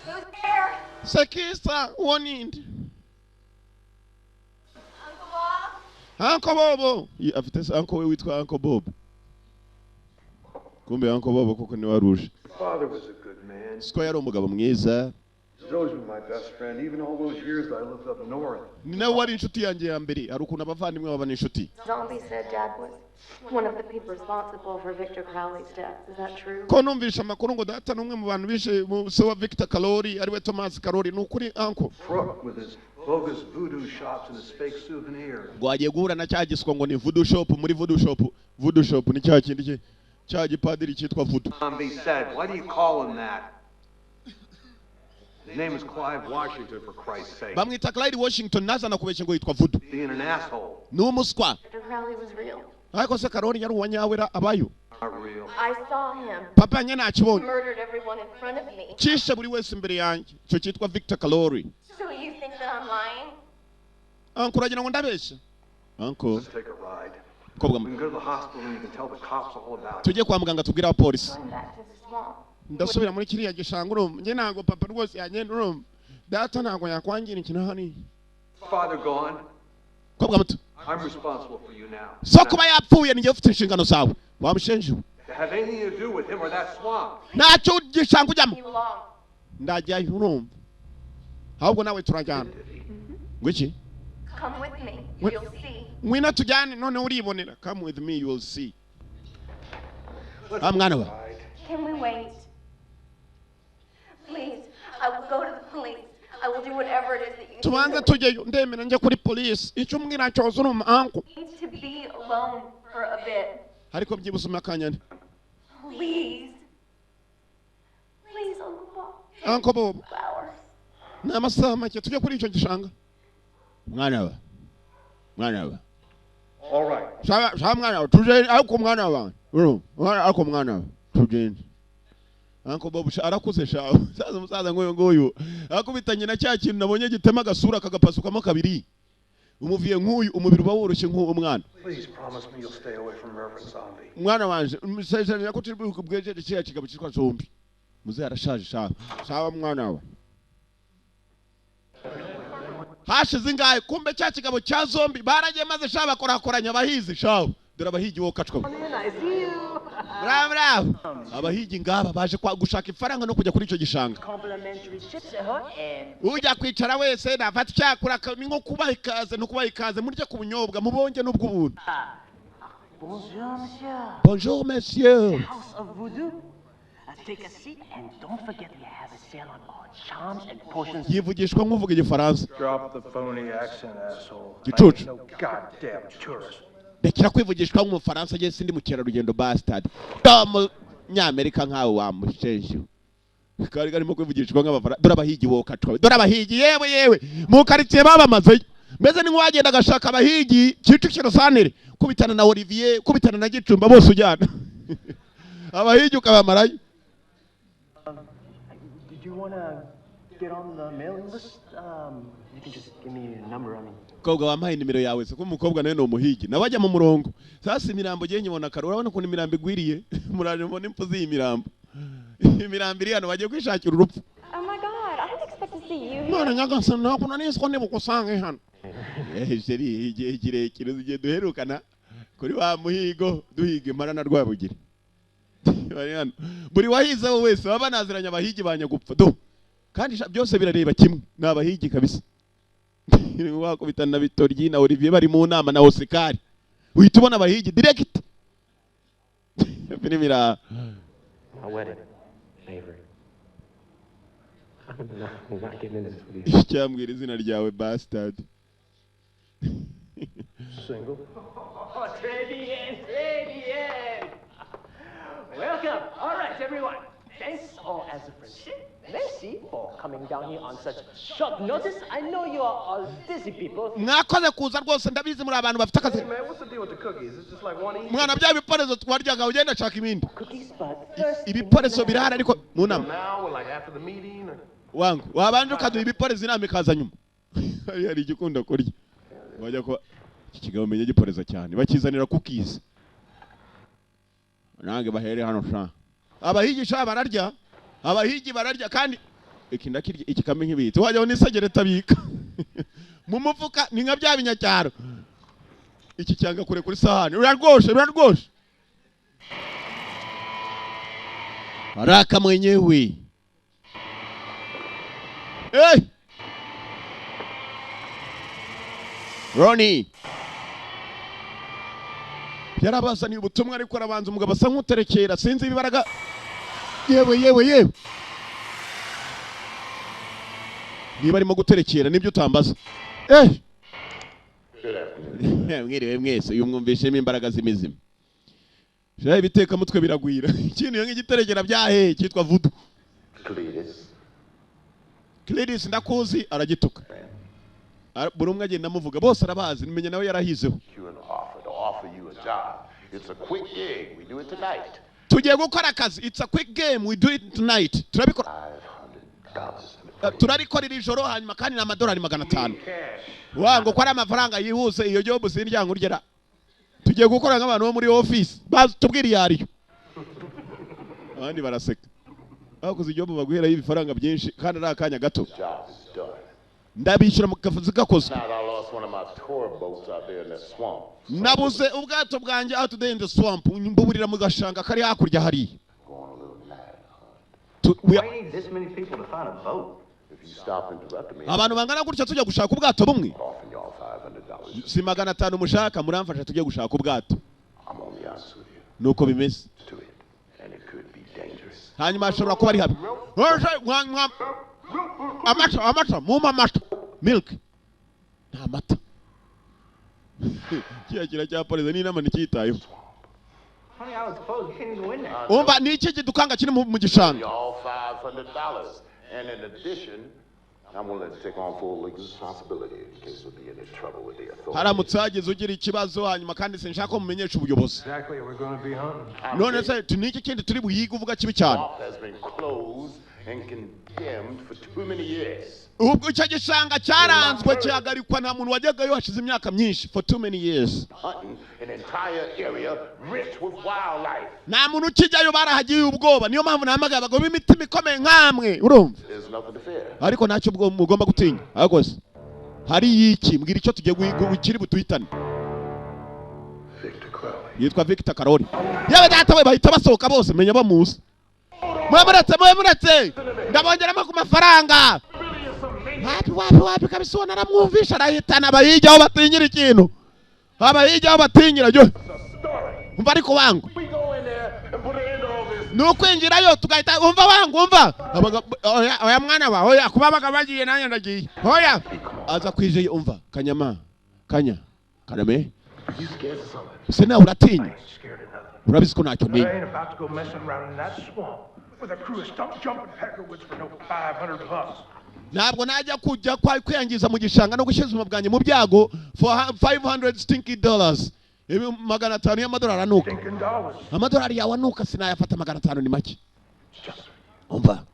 Who's there? Sekisa, uwo ninde? Uncle Bob? Uncle Bobo. Afite se uncle we witwa Uncle Bob. Kumbe Uncle Bobo koko ni waruje. Father was a good man. Siko yari umugabo mwiza. He's He's always been my best friend, even all those years that I lived up north. Ni nawe wari inshuti yanjye ya mbere. Hari ukuntu abavandimwe baba n'inshuti. Zombie said Dad was one of the people responsible for Victor Crowley's death. Is that true? Ko numvisha amakuru ngo data ni umwe mu bantu bishe mu se wa Victor Crowley, ariwe Thomas Crowley, ni ukuri, uncle? Crook with his bogus voodoo shops and his fake souvenirs. Ngo agiye guhura na cya giswa ngo ni voodoo shop. Muri voodoo shop, voodoo shop ni cya kindi cye cya gipadiri cyitwa voodoo. Zombie said, why do you call him that? His name is Clive Washington, for Christ's sake. Bamwita Clyde Washington, nazana kubeshya ngo yitwa voodoo. Being an asshole. Ni umuswa. Victor Crowley was real. Ariko se Crowley yari uwa nyawera abayo? Not real. I saw him. Papa nye nakibonye. Murdered everyone in front of me. Cyishe buri wese imbere yanjye, icyo cyitwa Victor Crowley. So you think that I'm lying? Uncle, uragira ngo ndabeshya, uncle? Let's take a ride. Mukobwa We muto. can go to the hospital and you can tell the cops all about it. Tujye kwa muganga tubwire abapolisi. Going back to the swamp. Ndasubira muri kiriya gishanga, urumva njye ntabwo papa rwose yagenda, urumva data ntabwo yakwangira ikintu hariya. Father gone. Mukobwa muto. I'm responsible for you now. So kuba yapfuye ni njye ufite inshingano zawe, wamushenje we. To have anything to do with him or that swamp. Ntacyo gishanga ujyamo. You long. Ndajyayo, urumva ahubwo nawe turajyana ngo iki? Come with me. You'll see. Ngwino tujyane noneho uribonera. Come with me, you will see. Ah, mwana wa. Can we wait? Please, I will go to the police. I will do whatever it is that you Tubanze tujyeyo, ndemera njye kuri polisi icyo umbwira cyose, urumva, uncle? need to be alone for a bit. Ariko byibuze umpe akanya. Please. Please, Uncle Bob. Uncle Bob. Hours. Ni amasaha make tujye kuri icyo gishanga, mwana wa, mwana wa. All right. Sawa sawa, mwana wa, tugende ariko mwana wa, urumva mwana, ariko mwana wa, tugende. Uncle Bob sha arakuze sha. Sasa umusaza nk'uyu nguyu akubitanye na cya kintu nabonye gitema agasura kagapasukamo kabiri, umuviye nk'uyu umubiri uba woroshye nk'uwo. Please promise me you'll stay away from Reverend Zombie. Mwana wanje, musezeranya ko turi bwejeje kiriya kigabo cyitwa Zombi. Muzehe arashaje sha. Sawa mwana wa. Hashize ingahe, kumbe cya kigabo cya Zombi baragiye maze sha bakorakoranya abahizi sha. Dore abahigi wowe kacwa. Bravo bravo, abahigi ngaba baje kwa gushaka ifaranga no kujya kuri icyo gishanga. Complimentary chips ahoy and Ujya kwicara wese nafata icyakura, ni nko kubaha ikaze, no kubaha ikaze murye ku bunyobwa mubonge n'ubw'ubuntu. Bonjour, monsieur. Bonjour, monsieur. House of Voodoo. Take a seat and don't forget we have a sale on all charms and potions. Yivugishwa nk'uvuga igifaransa. Drop the phony accent, asshole. Gicucu. I ain't no goddamn tourist. Rekera kwivugishwa nk'umufaransa, njye sindi mukerarugendo, bastard. Umunyamerika nkawe wamusheje kari karimo kwivugishwa nk'abafaransa. Dore abahigi wowe kacwa, dore abahigi, yewe yewe, mu karitsiye babamazeyo mbese ni nk'uwagenda agashaka abahigi Kicukiro santere, kubitana na Olivier, kubitana na Gicumba, bose ujyana abahigi ukabamarayo. Did you wanna get on the mailing list? You can just give me your number. I mean, Mukobwa, wampaye nimero yawe se? Ko umukobwa nawe ni umuhigi, nawe ajya mu murongo. Sasa imirambo ugiye nyibona kare, urabona ukuntu imirambo igwiriye. Muraje mubona impfu z'iyi mirambo, imirambo iri hano bagiye kwishakira urupfu. Oh my God, I didn't expect to see you here. None nyagasani, ntabwo nari nzi ko ndibugusange hano. Eh chérie, igihe kirekire, uzi igihe duherukana kuri wa muhigo duhiga impara na Rwabugiri. Bari hano buri wahizeho wese baba banaziranye, abahigi ba nyagupfa do kandi sha byose birareba kimwe, ni abahigi kabisa. Wakubita na Bitoryi na Olivier bari mu nama na Oscar, uhita ubona abahigi direct. Filime ira My wedding favorite. I'm not getting into this with you. Cyambwira izina ryawe, bastard. Single. Oh, très bien, très bien. Welcome. All right, everyone. Thanks all as a friendship. Merci for coming down here on such short notice. I know you are all busy people. Mwakoze kuza rwose, ndabizi muri abantu bafite akazi. Hey man, what's the deal with the cookies? It's just like one each. Mwana, bya biporezo twaryaga, ugenda ashaka ibindi. Cookies, but first. Ibiporezo birahari ariko mu nama. Now or like after the meeting? Or... Wangu wabanje ukaduha ibiporezo, inama ikaza nyuma. Hari igikunda kurya wajya ko iki kigabo menye giporeza cyane, bakizanira cookies nange bahere hano sha. Abahigi sha bararya, abahigi bararya kandi iki ndakirya iki kame nk'ibitse wajya n'isegereti abika mu mufuka, ni nka bya binyacyaro. Iki cyanga kure kuri sahani, rurarwoshe rurarwoshe. Haraka mwenyewe. Hey! Ronnie yarabazaniye ubutumwa, ariko arabanza umugabo asa nk'uterekera, sinzi ibibaraga. Yewe yewe yewe, niba arimo guterekera nibyo utambaza. Eh, mwiriwe mwese. Uyu mwumvishemo imbaraga z'imizima. Shaye, ibitekamutwe biragwira. Ikintu iyo nk'igiterekera byahe cyitwa voodoo. Cletus. Cletus ndakuzi, aragituka. Buri umwe agenda amuvuga, bose arabazi, nimenya nawe yarahizeho. You an offer to offer you a job. It's a quick gig. We do it tonight. Tugiye gukora akazi, it's a quick game, we do it tonight. Turabikora. $500. Turarikora iri joro, hanyuma kandi ni amadolari 500. Wango ko ari amafaranga yihuse, iyo job sindyango urgera. Tugiye gukora nk'abantu bo muri office, bazi tubwire iyo ariyo. Abandi baraseka. Bakoze ijob baguherayo ibifaranga byinshi kandi ari akanya gato. Job is done. Ndabishyura mu kazi gakozwe. Now I lost one of my tour boats out there in that swamp. Nabuze ubwato bwanjye out there in the swamp, mbuburira mu gashanga kari hakurya hariya. Go on a little mad hunt. We Why you need this many people to find a boat? If you stop interrupting me, Abantu bangana gutya tujya gushaka ubwato bumwe? I'm offering y'all $500. Si 500 mushaka? Muramfasha tujye gushaka ubwato. I'm gonna be honest with you. Nuko bimeze. To it. And it could be dangerous. Hanyuma hashobora kuba ari habi. Oje, amata, amata, mumpa amata, milk. Nta mata. Kiriya kiracyapolize n'inama nticyitayeho. Honey Island's closed. You can't even go in there. Umva, ni iki kidukanga kiri mu gishanga? Y'all $500. And in addition, I'm willing to take on full legal responsibility in case we be in any trouble with the authorities. Haramutse hagize ugira ikibazo, hanyuma kandi sinshaka ko mumenyesha ubuyobozi. Exactly. We're going to be hunting. None se ni iki kindi turi buyige uvuga kibi cyane? Swamp has been closed and condemned for too many years. Ubwo icyo gishanga cyaranzwe kihagarikwa, nta muntu wajyagayo hashize imyaka myinshi, for too many years. Hunting an entire area rich with wildlife. Nta muntu ukijyayo, barahagiye ubwoba. Niyo mpamvu nahamagaye abagabo b'imitima ikomeye nkamwe, urumva? There's nothing to fear. Ariko ntacyo ubwo mugomba gutinya. Ariko se hari iki? Mbwira icyo tugiye guhiga kiri butuhitane. Victor Crowley. Yitwa Victor Karoli. Yewe data we, bahita basohoka bose, menya bamuzi. Mwe muretse, mwe muretse, ndabongeramo ku mafaranga. Wapi wapi wapi kabisa, uwo naramwumvisha arahitana. Abayijyaho aho batinyira ikintu, abayijyaho batinyira yo. Umva ariko wangu, ni ukwinjirayo tugahita. Umva wangu, umva. Oya oya, mwana wa, oya, kuba abagabo bagiye nanjye ndagiye, oya. Aza kwijeye. Umva kanyama, kanya karame. You scared of something? Se nawe uratinya? I ain't scared of nothing. Urabizi ko ntacyo But I ntinya. ain't about to go messing around in that swamp with a crew of stump jumping peckerwoods for no $500. Ntabwo najya kujya kwiyangiza mu gishanga no gushyira ubuzima bwanjye mu byago for 500 stinky dollars, ibi 500 y'amadolari anuka. Stinking dollars. Amadolari yawe anuka sinayafata, 500 ni make. Umva.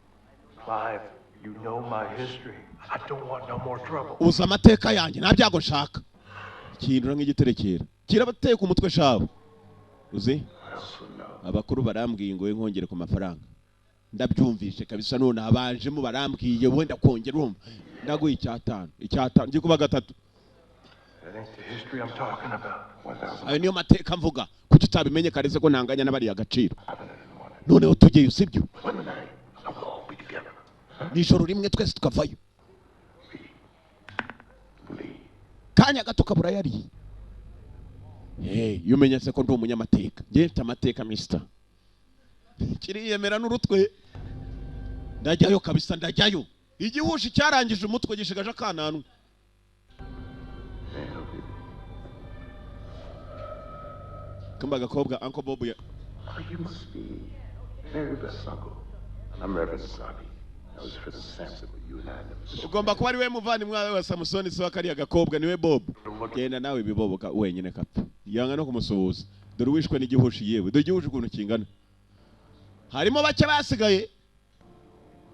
Clive, you know my history. I don't want no more trouble. Uzi amateka yanjye, nta byago nshaka. Ikintu nk'igiterekera kirabateye ku mutwe shabo uzi. I also know. Abakuru barambwiye ngo we nkongere ku mafaranga. Ndabyumvishe kabisa, none abanjemo barambwiye wenda kongera. Urumva, ndaguha icyatanu, icyatanu ngiye kuba gatatu. That ain't the history I'm talking about. 1,501. Ayo niyo mateka mvuga. Kuki utabimenye kareze ko ntanganya n'abariya agaciro? Noneho tujyeyo, sibyo? One night, and we'll all be together. Nijoro rimwe twese tukavayo. Leave. Kanya gato kabura yariye. Hey, iyo umenya se ko ndi umunyamateka. Njye mfite amateka, mister. Kiriyemera n'urutwe. Ndajyayo kabisa, ndajyayo. Igihushi cyarangije umutwe, gishigaje akananwa. May I help you? Kumba agakobwa Uncle Bob ya Oh, you must be Mary Beth's uncle. I'm Reverend Sabi. I was for Samson, but you and I never spoke. Ugomba kuba ari we muvandimwe wawe wa Samusoni. Se wa kariya gakobwa niwe Bob. Genda nawe ibibobo wenyine kapfa. Yanga no kumusuhuza. Dore uwishwe n'igihushi. Yewe, dore igihushi ukuntu kingana. Harimo bake basigaye,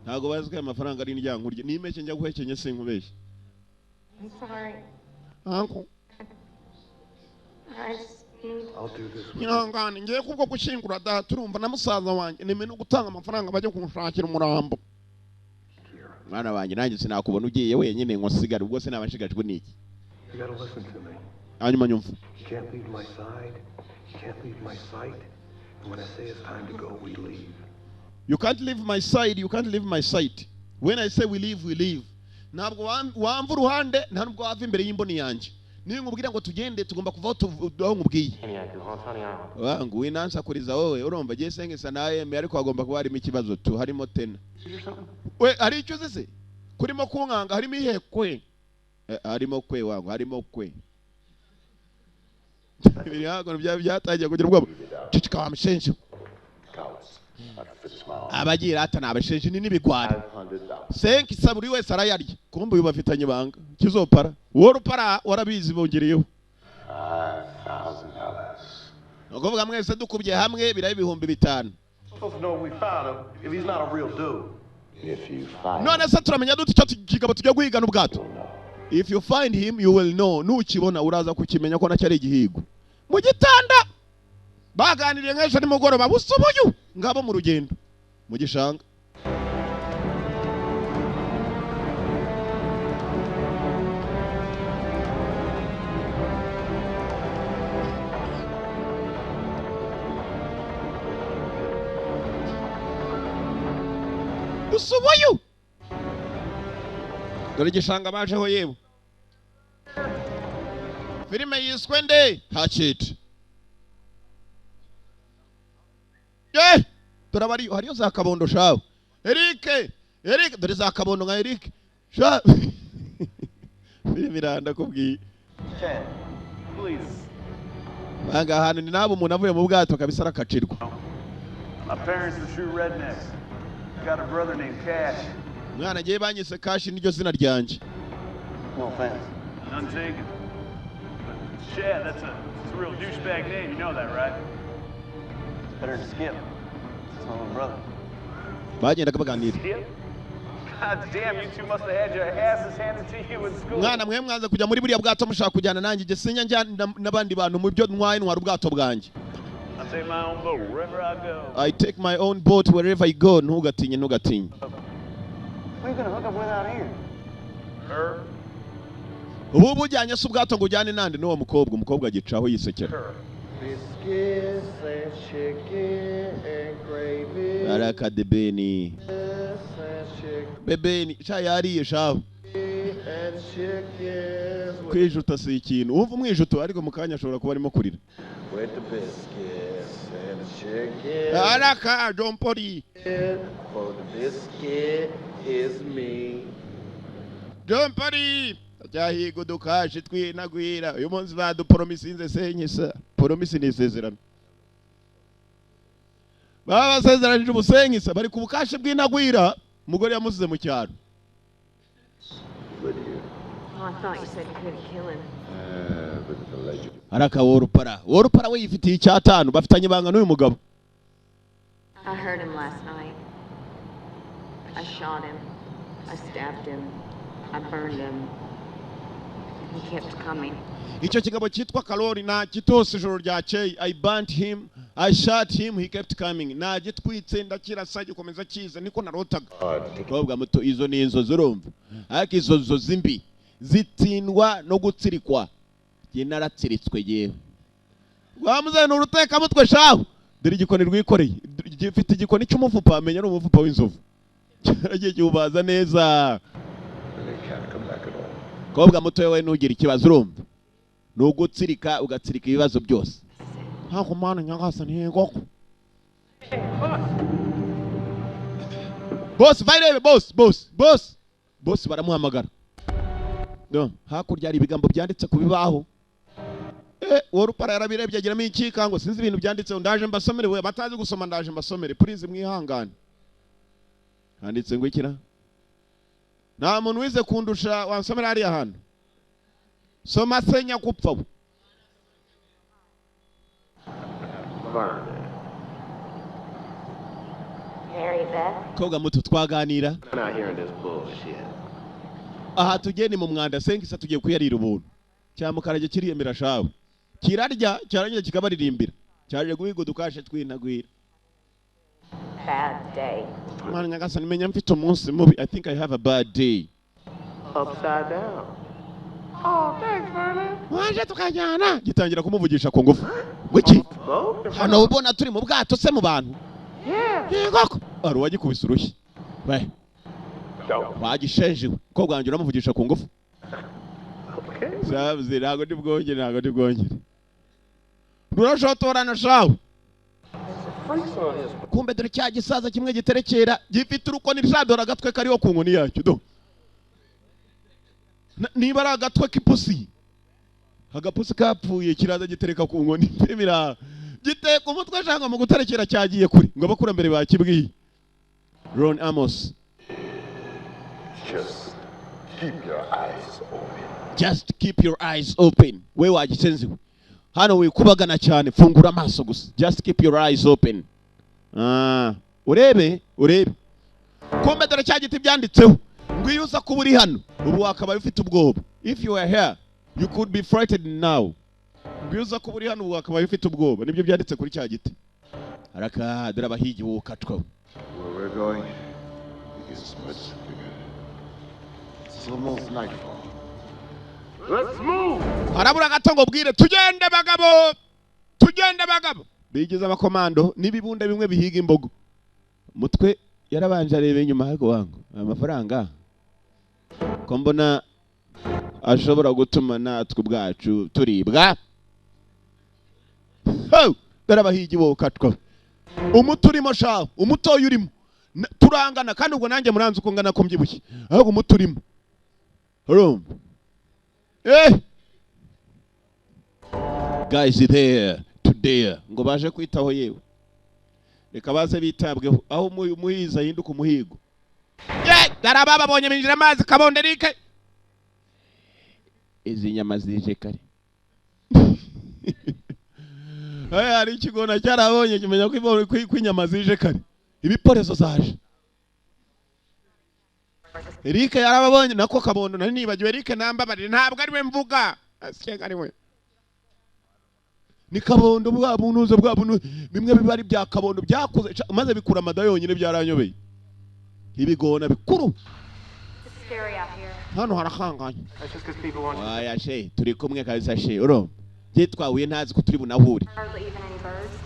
ntabwo bazi ko aya mafaranga ari indyankurye n'impeke njya guhekenya, sinkubeshye. I'm sorry. Uncle. I just need. I'll do this with you. Ihangane, ngiye kubwo gushyingura data, urumva, na musaza wanjye, nemeye no gutanga amafaranga bajya kunshakira umurambo. Mwana wanjye, nanjye sinakubona ugiye wenyine ngo nsigare. Ubwo se naba nshigajwe n'iki? You gotta listen to me. Hanyuma nyumva. You can't leave my side. You can't leave my sight. And when I say it's time to go, we leave. You can't leave my side, you can't leave my sight. When I say we leave, we leave. Ntabwo wamva uruhande, nta nubwo wava imbere y'imboni yanjye. Niyo nkubwira ngo tugende, tugomba kuvaho aho nkubwiye. Maniac who haunts Honey Island. Wangu winansakuriza wowe, urumva giye sengesa nawe, ariko hagomba kuba harimo ikibazo tu, harimo tena. We hari icyo uzi se kurimo kunkanga? Harimo ihe kwe? Harimo kwe wangu, harimo kwe. Biri hakuno byatangiye kugira ubwoba. Ceceka wa mushenzi. Cowards. I'd fix my own. Abagira ata ni abashenzi ni n'ibigwari. 500,000. Senkisa buri wese arayarya. Kumbe uyu bafitanye ibanga kizopara wowe rupara warabizi bongereyeho. $5,000. Ni ukuvuga mwese dukubye hamwe biraba 5000. Supposed to know we found him if he's not a real dude. If you find None se turamenya dute icyo kigabo tujya guhigana ubwato? you'll know. If you find him, you will know. Nukibona uraza kukimenya ko nacyo ari igihigo. Mu gitanda baganiriye nk'ejo nimugoroba busa ubuyu ngabo mu rugendo mu gishanga. Busa ubuyu, dore igishanga bajeho. Yewe, filime yiswe nde? Hatchet. Ye dore abariyo, hariyo za kabondo shawe. Eric, Eric, dore za kabondo nka Eric sha. Filime iranda kubwiye. Chad, please. Banga ahantu ni nabo umuntu avuye mu bwato kabisa arakacirwa. My parents were true rednecks. Got a brother named Cash. Mwana, agiye banyise Kashi, niryo zina ryanjye. No offense. None taken. But Chad, that's a real douchebag name. You know that, right? It's better than Skip. It's my little brother. Bagendaga baganira. Skip? God damn, you two must have had your asses handed to you in school. Mwana, mwe mwanze kujya muri buriya bwato mushaka kujyana nanjye. Jye sinya njyana n'abandi bantu mu byo ntwaye, ntwara ubwato bwanjye. I take my own boat wherever I go. I take my own boat wherever I go. Ntugatinye, ntugatinye. Who you gonna hook up with out here? Her. Ubu bujyanye se ubwato ngo ujyane nande? N'uwo mukobwa. Umukobwa agicaho yisekera. Her. Biscuits and chicken and gravy. Arakadebeni. Biscuits and chicken Bebeni sha, yariye shaho. and chickens with, Kwijuta si ikintu wumva umwijuto, ariko mu kanya ashobora kuba arimo kurira. with the biscuits and the chicken. Araka jompori. For the biscuit is me. Jompori cyahiga udukashi twinagwira. Uyu munsi baduporomisinze senkisa. Poromisi ni isezerano baba basezeranije ubusenkisa, bari ku bukashi bw'inagwira. Umugore yamusize mu cyaro. Lydia. Oh, I thought you said you couldn't kill him. But the legend. Araka worupara, worupara we yifitiye icyatanu, bafitanye ibanga n'uyu mugabo. I heard him last night. I shot him. I stabbed him. I burned him. He kept coming. Icyo kigabo cyitwa Karori nta kitose ijoro ryakeye. I burnt him, I shot him, he kept coming. Nagitwitse, ndakirasa, gikomeza kiza, niko narotaga. Mukobwa muto, izo ni inzozi urumva, ariko izo nzozi mbi zitsindwa no gutsirikwa. Jye naratsiritswe yewe. Rwamuzanye ni urutekamutwe shahu. Dore igikoni rwikoreye, gifite igikoni cy'umufupa, amenya ari umufupa w'inzovu, cyaragiye kiwubaza neza. And they can't come back at all. Mukobwa muto, wowe ntugire ikibazo urumva, ni ugutsirika ugatsirika ibibazo byose. Ntabwo mwana nyangasa ntiyegoko. Boss, vayirebe boss, boss, boss, boss, baramuhamagara. No, hakurya hari ibigambo byanditse ku bibaho. Wowe rupara yarabirebye agiramo ikikango. Sinzi ibintu byanditseho, ndaje mbasomere. We batazi gusoma, ndaje mbasomere, please mwihangane. Handitse ngo ikira nta muntu wize kundusha wansomera hariya hantu. Soma se nyakupfa we. Burn. Mary Beth? Koga muto, twaganira? I'm not hearing this bullshit. Aha tugiye ni mu mwanda. Senkisa tugiye kuyarira ubuntu. Cyamukarage kiriyemera shawe, kirarya cyarangiza kikabaririmbira. Cyaje guhiga udukashe twinagwira. Bad day. Mwana nyagasani, menya mfite umunsi mubi. I think I have a bad day. Upside down. Waje tukajyana, gitangira kumuvugisha ku ngufu. Wiki Boat? hano ubona turi mu bwato se mu bantu? Yego, hari uwagikubise urushyi we. Don't. Wagishenjiwe, umukobwa wanjye uramuvugisha ku ngufu. Okay. Sabuze, ntabwo ndi bwongere, ntabwo ndi bwongere. Rurashotorana shawe. Freaks on his. Kumbe dore cya gisaza kimwe giterekera gifite urukoni rishadora agatwe kariho ku nkoni yacyo. Do niba ari agatwe k'ipusi, agapusi kapfuye, kiraza gitereka ku nkoni bira giteka umutwe shanga mu guterekera cyagiye kure ngo abakurambere bakibwiye. Ron Amos. Just keep your eyes open. Just keep your eyes open. We wagisenziwe hano wikubagana cyane, fungura amaso gusa. Just keep your eyes open. Ah, urebe urebe. Kumbe dore cya giti byanditseho ngo iyo uza kuba uri hano ubu wakabaye ufite ubwoba. If you were here, you could be frightened now. Ngo iyo uza kuba uri hano ubu wakabaye ufite ubwoba, nibyo byanditse kuri cya giti. Araka dore abahigi wukatwa. Where we're going, it gets much bigger. It's almost nightfall. Let's move. Harabura gato ngo bwire. Tugende bagabo, tugende bagabo. Bigize abakomando n'ibibunda bimwe bihiga imbogo. Mutwe yarabanje areba inyuma, ariko wangu aya mafaranga ko mbona ashobora gutuma natwe ubwacu turibwa. Ho! Dore abahigi wowe ukatwa umuto urimo shaho, umutoya urimo. Turangana kandi ubwo nanjye muranzi uko ngana ko mbyibushye, ahubwo umuto urimo urumva. Guys there today ngo baje kwitaho, yewe reka baze bitabweho aho umuhizi ahinduka umuhigo. Ye daraba babonye binjira amazi kabonde rike izi nyama zije kare. Aya hari ikigona cyarabonye kimenya ko ko inyama zije kare, ibiporezo zaje. Eric yarababonye nako kabondo nari nibagiwe. Eric nambabarire, ntabwo ari we mvuga, asyenga ari we, ni kabondo bwa bunuze bwa bunu bimwe biba ari bya kabondo byakuze maze bikura amada yonyine. Byaranyobeye ibigona bikuru. It's scary out here. Hano harakanganye. That's just because people want Oya she, turi kumwe kabisa she, urumva jye twahuye ntazi ko turi bunahure. Hardly even any birds.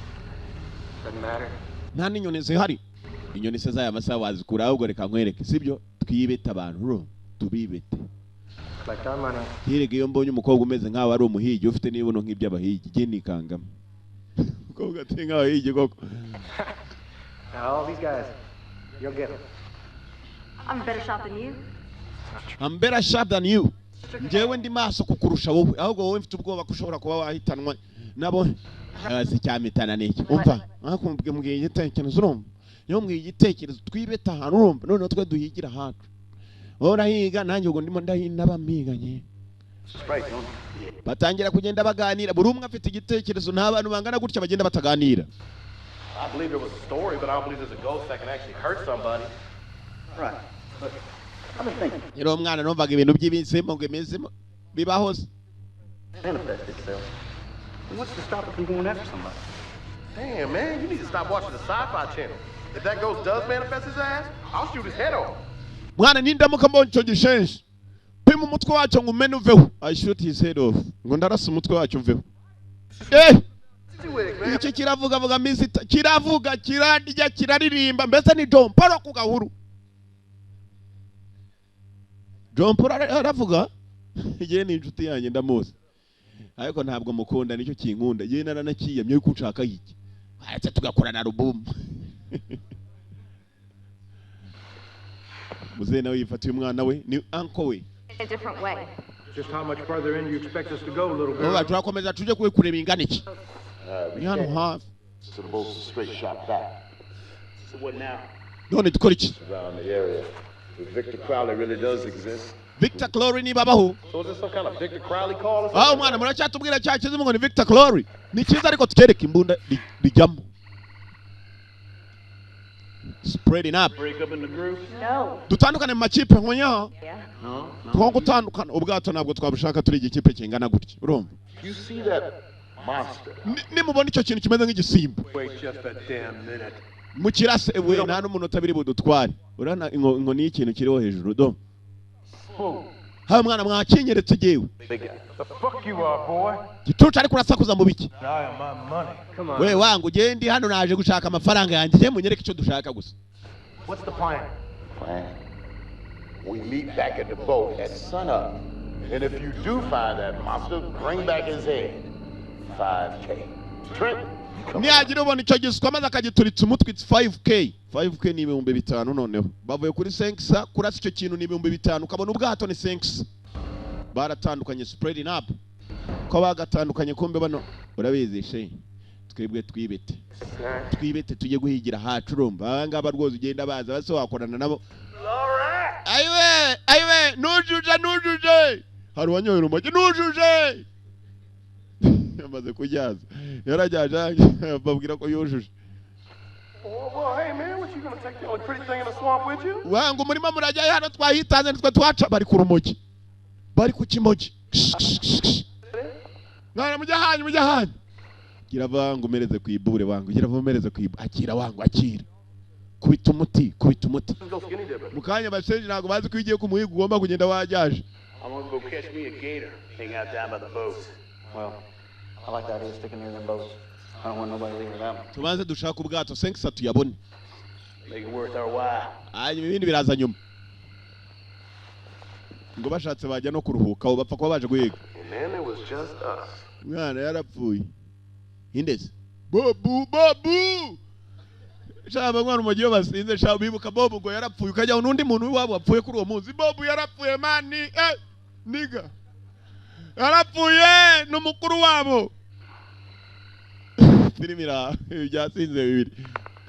Doesn't matter. Nta n'inyoni zihari. Inyoni se z'aya masaha wazikura? Ahubwo reka nkwereke, sibyo? Twibete abantu, urumva, tubibete. Collect our money. Yerega iyo mbonye umukobwa umeze nkaho ari umuhigi, ufite n'ibuno nk'iby'abahigi, jye nikangamo umukobwa ateye nk'abahigi koko. Now all these guys, you'll get them. I'm a better shot than you. I'm better shot than you. Njyewe ndi maso kukurusha wowe, ahubwo wowe mfite ubwoba ko ushobora kuba wahitanwa nabo. Si cyamitana n'iki? Umva, ariko mbwiye igitekerezo, urumva, niyo mbwiye igitekerezo, twibete ahantu, urumva, noneho twe duhigira ahacu. Wowe urahiga, nanjye ubwo ndimo ndahinda bamiganye. Right, don't you? Batangira kugenda baganira, buri umwe afite igitekerezo. Nta bantu bangana gutya bagenda bataganira. I believe there was a story, but I don't believe there's a ghost that can actually hurt somebody. Right. But I've been thinking. Rero umwana numvaga ibintu by'ibizimo ngo imizimo bibaho se. Manifest itself. And what's to stop it from going after somebody? Damn, man, you need to stop watching the Sci-Fi Channel. If that ghost does manifest his ass, I'll shoot his head off. Mwana, nindamuka mbonye icyo gishenshi, pima umutwe wacyo ngo umene uveho. I shoot his head off, ngo ndarasa umutwe wacyo uveho. Wig, man. Iki kiravuga vuga misita, kiravuga, kirarya, kiraririmba, mbese ni John Paul ku gahuru. John Paul aravuga. Igihe ni inshuti yanjye, ndamuzi, ariko ntabwo mukunda, nicyo kinkunda. Igihe naranakiyamye yuko nshaka iki aretse tugakorana alubumu. Muzehe nawe yifatiye umwana we, ni uncle we. In a different way. Just how much further in do you expect us to go, little girl? Ubu turakomeza tujye kureba ingana iki? We Ni hano can't. hafi. So the boat's a straight shot back. So what now? None dukora iki? Around the area. If Victor Crowley really does exist, Victor Crowley niba abaho. So is this some kind of Victor Crowley call or Aho something? mwana muracyatubwira cya kizimu ngo ni Victor Crowley, ni cyiza, ariko tukereke imbunda rijyamo spreading up. Break up into groups? No. Dutandukane mu makipe nkonya. Yeah. No, no. Two gutandukana, ubwato ntabwo twabushaka turi igikipe kingana gutya, urumva. You see that monster. Nimubona icyo kintu kimeze nk'igisimba, Wait just a damn minute. mukirase we, nta n'umunota biri budutware. Urabona inkoni y'ikintu kiriho hejuru do. Haba mwana mwakinyeretse jyewe. Big guy. The fuck you are, boy. Gicucu, ariko urasakuza mu biki? I am my money. Come on. We wangu ugende, hano naje gushaka amafaranga yanjye, njye munyereke icyo dushaka gusa. What's the plan? Plan. We meet back at the boat at sunup. And if you do find that monster, bring back his head. 5K. Trent, you come. Nihagira ubona icyo giswa maze akagituritsa umutwe, it's 5K. 5K ni 5000. Noneho bavuye kuri 5 kurasa icyo kintu ni 5000, ukabona ubwato ni 5. Baratandukanye, spreading up ko bagatandukanye. Kumbe bano urabizi she, twebwe twibete twibete tujye guhigira hacu. Urumva aba ngaba rwose ugenda baza base wakorana nabo. Ayiwe ayiwe, nujuje nujuje, hari uwanyoye urumogi nujuje, yamaze kujyaza yarajyaje babwira ko yujuje. Well, hey, man, what you gonna take the only pretty thing in the swamp with you? Wanga umurima murajyayo, hano twahitanze nitwe twaca. Bari ku rumogi, bari ku kimogi. Mwana mujya hanyu, mujya hanyu. Gira vangu umereze ku ibure, wangu gira vuba umereze ku ibure. Akira wangu, akira, kubita umuti, kubita umuti. Let's go skinny dipping. Mu kanya basenje ntabwo bazi ko iyo ugiye ku muhigo ugomba kugenda wajyaje. I'm gonna go catch me a gator. Hang out down by the boats. Well, I like the idea of sticking near them boats. I don't want nobody leaving without me. Tubanze dushake ubwato senkisa tuyabone. Make it worth our while. Hanyuma ibindi biraza nyuma. Ngo bashatse bajya no kuruhuka, abo bapfa kuba baje guhiga. And then it was just us. Umwana yarapfuye indese bobu bobu shaba mwana umugiye iyo basinze shaba bibuka bobu ngo yarapfuye, ukajya n'undi muntu w'iwabo wapfuye kuri uwo munsi. Bobu yarapfuye man, nigga yarapfuye ni umukuru wabo. Filimi ira byasinze bibiri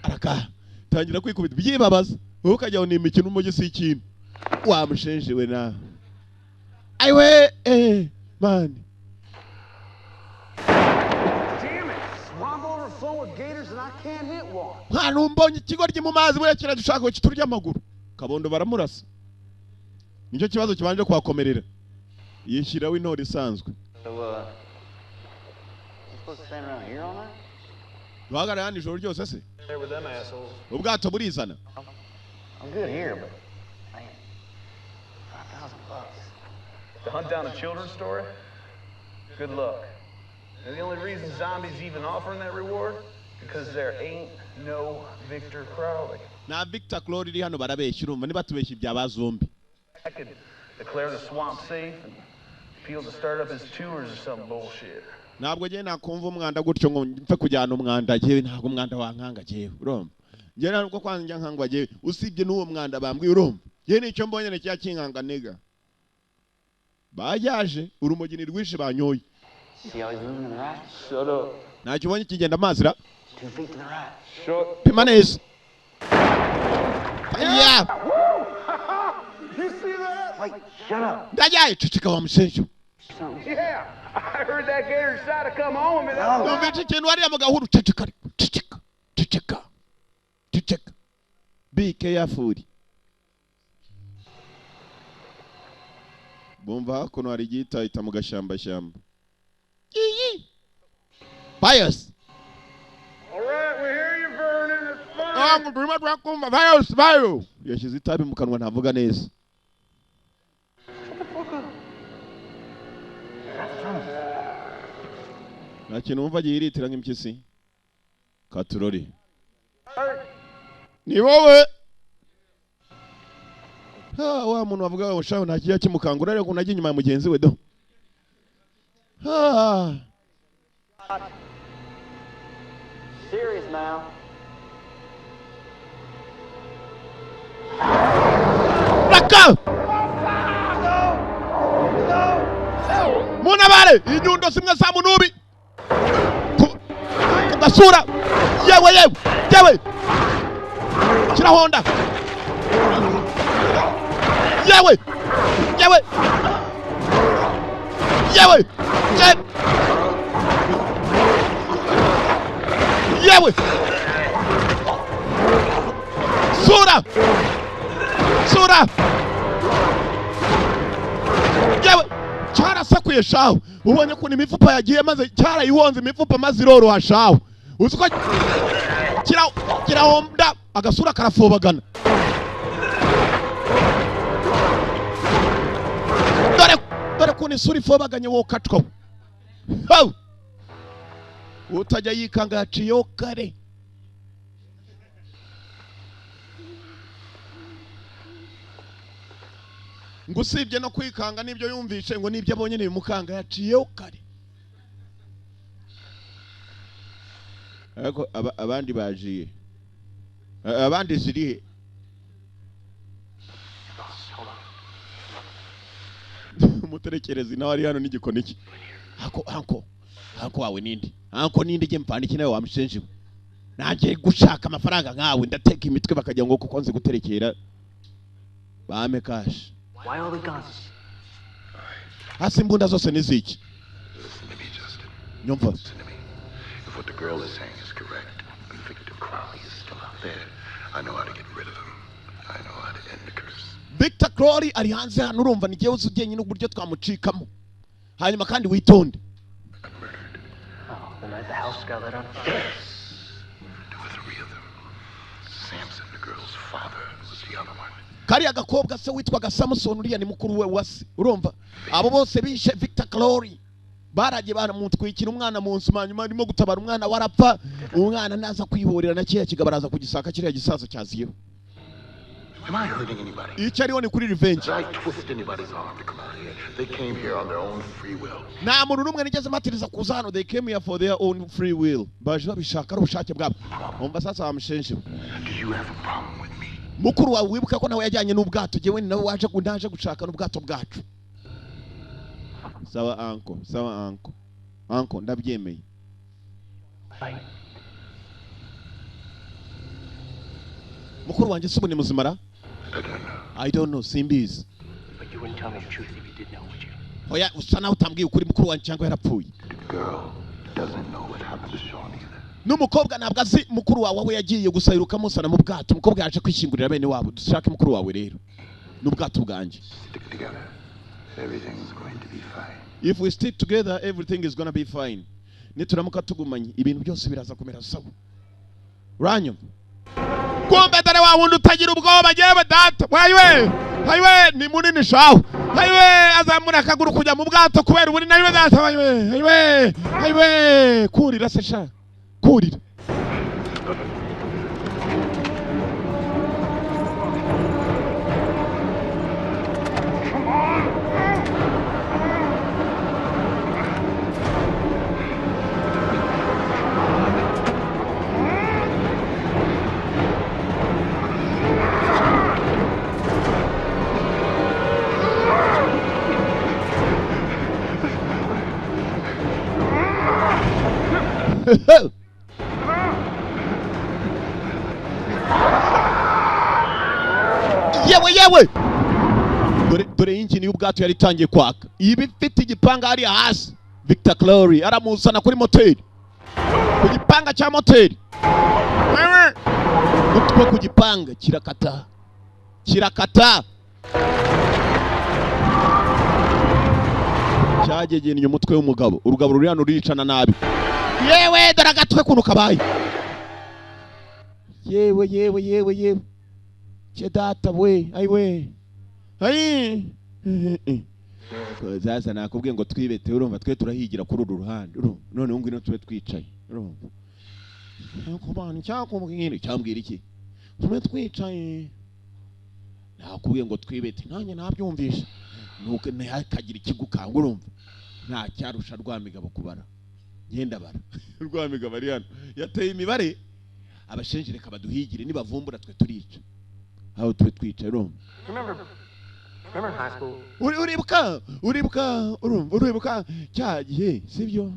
araka tangira kwikubita byibabaza, wowe ukajya ni imikino umugi si ikintu wamushenje we nawe. Ayiwe man. Damn it! Swamp overflowing with gators and I can't hit one. Mwana umbonye ikigoryi mu mazi buriya kiradushaka ngo kiturye amaguru. Kabondo baramurasa, nicyo kibazo kibanje kuhakomerera, yishyiraho intore isanzwe. So, you supposed to stand around here all night? Duhagarare hano ijoro ryose se? There with them assholes. Ubwato burizana. I'm good here, but man, $5,000. To hunt down a children's story? Good luck. And the only reason zombies even offering that reward? Because there ain't no Victor Crowley. Nta Victor Crowley iri hano, barabeshya. Urumva niba tubeshya ibya ba zombi. I could declare the swamp safe and appeal to start up his tours or some bullshit. Ntabwo njyewe nakumva umwanda gutyo ngo mpfe kujyana umwanda. Njyewe ntabwo umwanda wankanga njyewe, urumva? Njyewe ntabwo kwanjya nkangwa njyewe, usibye n'uwo mwanda bambwiye. Urumva njyewe nicyo mbonye ni cya kinkanga nigga. Bajyaje urumogi ni rwinshi banyoye. See how he's moving to the right? Shut up. Ntacyo ubonye kigenda amazi ra? 2 feet to the right. Shut. Pima neza ya. You see that? Wait, shut up. Ndajyaye, ceceka wa mushenje. Something. Yeah, I heard that gator decide to come home and that Numvise ikintu hariya mu gahuru. Ceceka ariko, ceceka ceceka ceceka, be careful. Bumva hakuno hari igihitahita mu gashyambashyamba iyi Bios. All right, we hear you, Vernon. It's fine. Ah, ngo turimo turakumva Bios Bios yashyize itabi mu kanwa, ntavuga neza. Shut the fuck up. That's from us. Nta kintu wumva gihiritira nk'impyisi katurori ni wowe. Ha, wa muntu wavuga ngo shaho nta kijya kimukangura, ariko unajya inyuma ya mugenzi we do. Ha. Serious now. Raka munabare inyundo zimwe za munubi ku gasura. Yewe yewe yewe, kirahonda. Yewe yewe yewe yewe yewe, sura sura yewe, cyarasakuye shahu. Ubonye ukuntu imifupa yagiye maze cyarayihonze imifupa maze iroroha shahu. Uzi ko kirahonda agasura karafobagana. Dore dore ukuntu isura ifobaganye wowe ukacwaho. Hau! Utajya yikanga yaciyeho kare. Ngo usibye no kwikanga n'ibyo yumvishe ngo n'ibyo abonye ntibimukanga yaciyeho kare. Ariko abandi bajiye. Abandi zirihe? Umuterekerezi nawe ari hano n'igikoni cye. Anko anko wawe ninde? Anko ninde je mpfana iki nawe wamushenje? Nanjye gushaka amafaranga nkawe ndateka imitwe bakajya ngo kuko nzi guterekera. Bame cash. Why all the guns? Hasi imbunda zose niziki. Listen to me, Justin. Nyumva. Listen to me. If what the girl is saying is correct, and Victor Crowley is still out there, I know how to get rid of him. I know how to end the curse. Victor Crowley ari hanze hano urumva ni jewe ugenye n'uburyo twamucikamo. Hanyuma kandi witonde. Oh, the night the house got lit on fire. There were three of them. Samson, the girl's father, was the other one. Kariya gakobwa se witwaga Samson uriya ni mukuru we wase urumva abo bose bishe Victor Crowley baragiye baramutwikira umwana mu nzu hanyuma arimo gutabara umwana warapfa umwana naza kwihorera na kiriya kigabo araza kugisaka kiriya gisaza cyaziyeho. Am I hurting anybody? Icyo ariho ni kuri revenge. Did I twist anybody's arm to come out here? They came here on their own free will. Nta muntu n'umwe nigeze mpatiriza kuza hano. They came here for their own free will. Baje babishaka ari ubushake bwabo. Umva sasa wamushenje. Do you have a problem with me? Mukuru wawe wibuka ko nawe yajyanye n'ubwato jewe ni nawe waje ndaje gushaka n'ubwato bwacu. Sawa anko, sawa anko. Anko ndabyemeye. Mukuru wanjye si ni muzimara? I don't know, simbizi. But you wouldn't tell me the truth if you did know, would you? Oya usa nawe utambwiye ukuri mukuru wanjye cyangwa yarapfuye. The girl doesn't know what happened to Sean either. N'umukobwa ntabwo azi mukuru wawe aho yagiye gusa yiruka amusana mu bwato. Umukobwa yaje kwishingurira bene wabo. Dushake mukuru wawe rero. N'ubwato bwanjye. Stick together. Everything's going to be fine. If we stick together everything is gonna be fine. Nituramuka tugumanye ibintu byose biraza kumera sawa. Uranyumva? Kumbe dore wa wundi utagira ubwoba yewe data. Wayiwe! Hayiwe ni munini shaho. Hayiwe azamura akaguru kujya mu bwato kubera ubunini. Hayiwe data hayiwe hayiwe hayiwe kurira se sha. Kurira. Yewe yewe dore injini y'ubwato yari itangiye kwaka iba ifite igipanga hariya hasi. Victor Crowley aramuzana kuri moteri ku gipanga cya moteri utwo ku gipanga kirakata kirakata cyagegennye umutwe w'umugabo. Urugabo ruri hano ruricana nabi. Yewe dore agatwe kuntu kabaye. Yewe yewe yewe yewe che data we ayiwe ayi. Zaza nakubwiye ngo twibete urumva twe turahigira kuri uru ruhande urumva none ngwino tube twicaye urumva kubana cyakubwira cyambwira iki tube twicaye nakubwiye ngo twibete nanjye nabyumvisha nuko ntihakagira ikigukanga urumva nta cyarusha Rwamigabo kubara ngenda bara. Rwamigabo ari hano yateye imibare abashenje reka baduhigire nibavumbura twe turica aho tube twicaye urumva. Remember in high school? Uribuka uribuka urumva uribuka cya gihe sibyo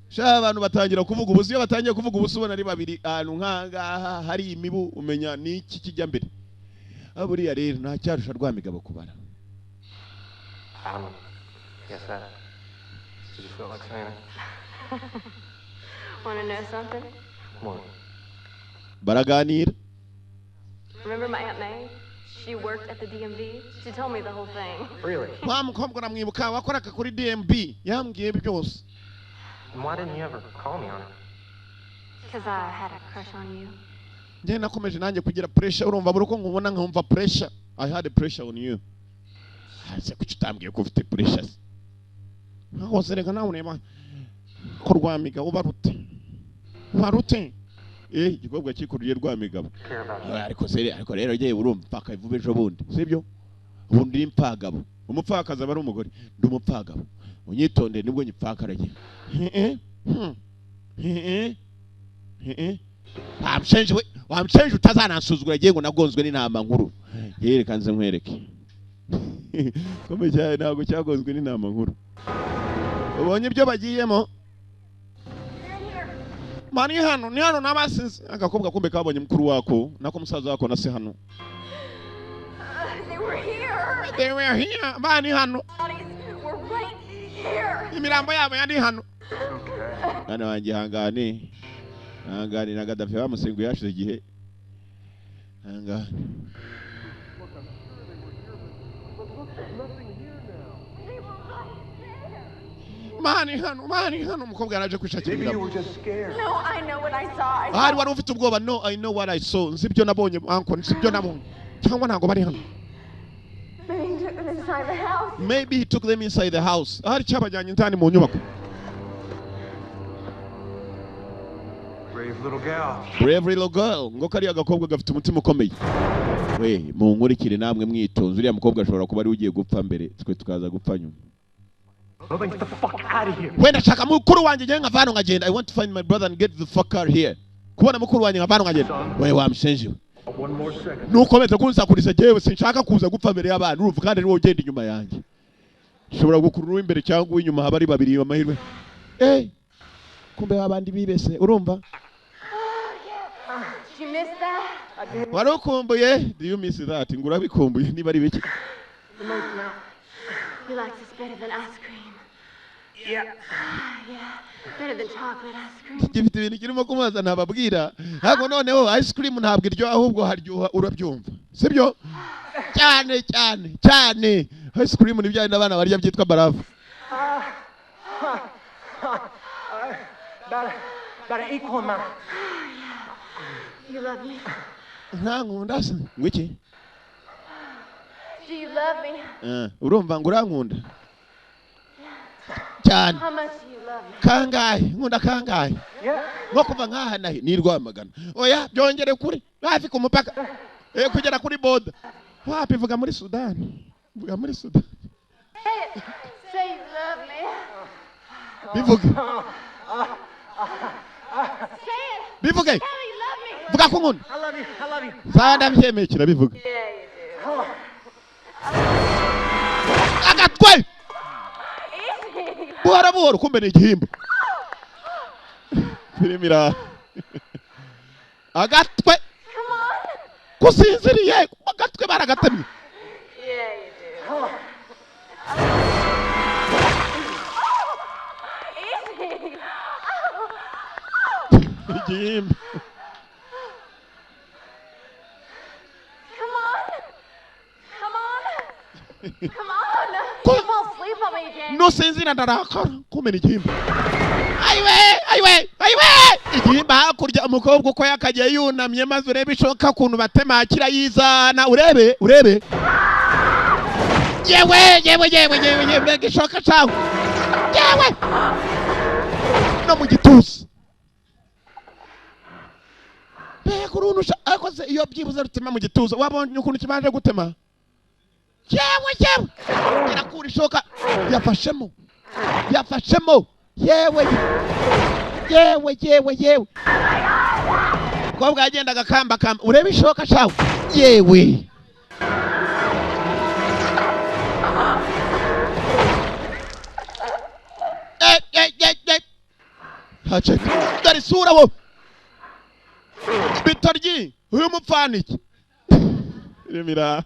sha abantu batangira kuvuga ubusa. Iyo batangiye kuvuga ubusa ubona ari babiri ahantu nk'ahangaha hari imibu umenya n'iki kijya mbere. Buriya rero nta cyarusha Rwamigabo kubara. I don't guess that. Did you feel like saying it? Wanna know something? What? Baraganira. Remember my Aunt May? She worked at the DMV. She told me the whole thing. Really? Wa mukobwa namwibuka wakoraga kuri DMV yambwiye byose. And why didn't you ever call me on it? Because I had a crush on you. Njye nakomeje nanjye kugira pressure urumva buri uko nkubona nkumva pressure. I had a pressure on you. Ase kuki utambwiye ko ufite pressure se? Hose reka nawe ureba ko Rwamigabo ubarute. Ubarute. Igikobwa kikururiye Rwamigabo. Ariko se ariko rero ngiye urumva paka ivuba ejo bundi sibyo? Ubu ndi impfagabo. Umupfakazi aba ari umugore. Ndi umupfagabo. Unyitondere nibwo nyipfakaraye. Wamshenje we, wamshenje utazanansuzugura agiye ngo nagonzwe n'intama nkuru. Yereka nze nkwereke. Kome cyane ntabwo cyagonzwe n'intama nkuru. Ubonye ibyo bagiyemo? Mani hano, ni hano nabasize. Agakobwa kumbe kabonye mukuru wako, nako musaza wako nase hano. They were here. They were here. Mani hano. Bodies were right here. Imirambo yabo yari hano. Mwana wanjye hangane. Hangane na Gaddafi bamusenguye hashize igihe. Hangane. Mani hano, mani hano umukobwa yaraje kwishakira imirambo. No, I know what I saw. I Ahari wari ufite ubwoba. No, I know what I saw. Nzi ibyo nabonye uncle, nzi ibyo nabonye. Cyangwa ntabwo bari hano. Maybe he took them inside the house. Maybe he took them inside the house. Ahari cyabajyanye indani mu nyubako. Brave little gal. Brave little girl. Ngo kariya gakobwa gafite umutima ukomeye. We, munkurikire namwe mwitonze. Uriya mukobwa ashobora kuba ari ugiye gupfa mbere, twe tukaza gupfa nyuma. Get the fuck out of here. Wenda shaka mukuru wanjye ngiye nkava hano nkagenda. I want to find my brother and get the fuck out here. Kubona mukuru wanjye nkava hano nkagenda. We wamshenje. One more second. Nukomeza kunsakuriza jewe sinshaka kuza gupfa mbere y'abantu urumva kandi ari wowe ugenda inyuma yanjye. Nshobora gukurura uw'imbere cyangwa uw'inyuma haba ari babiri amahirwe. Kumbe abandi bibese urumva? Did you miss that? Wari ukumbuye? Do you miss that? Ngo urabikumbuye niba ari biki? He likes this better than ice cream. Yeah. Yeah. Better than chocolate ice cream. Gifite ibintu kirimo kumubaza ntababwira. Ntabwo noneho ice cream ntabwo iryoha ahubwo haryoha urabyumva. Sibyo? Cyane cyane cyane. Ice cream ni bya abana barya byitwa barafu. About an equal amount. You love me? Ntankunda se? Ngo iki? Do you love me? Urumva ngo urankunda? Cyane. How much do you love me? Kangahe? Nkunda kangahe? Nko kuva nkaha nahe ni Rwamagana. Oya byongere kuri hafi ku mupaka. Kugera kuri border. Wapi vuga muri Sudani. Vuga muri Sudani. Say it. Say you love me. Bivuge. Say it. Bivuge. Tell me you love me. Vuga ko nkunda. I love you. I love you. Sawa ndabyemeye kirabivuga. Yeah, you do. Agatwe. Easy. Buhoro buhoro kumbe ni igihimba. Filime agatwe. Come on. Kusinziriye agatwe baragatemye. Yeah, you do. Easy. Igihimba. Come on. Come on. Come on. You fall asleep on me again. Nusinzira ndarakara kumbe ni igihimba. Ayiwe ayiwe ayiwe igihimba hakurya umukobwa uko yakagiye yunamye maze urebe ishoka ukuntu batema kirayizana urebe urebe yewe yewe yewe yewe yewe mbega ishoka cawe yewe no mu gituza mbega uruntu ariko se iyo byibuze rutema mu gituza wabonye ukuntu kibanje gutema yewe yewe irakura ishoka yafashemo yafashemo yewe yewe yewe yewe umukobwa yagendaga akamba kamba urebe ishoka cawe yewe haceka dore isura wo bitoryi uyu mupfana iki rimira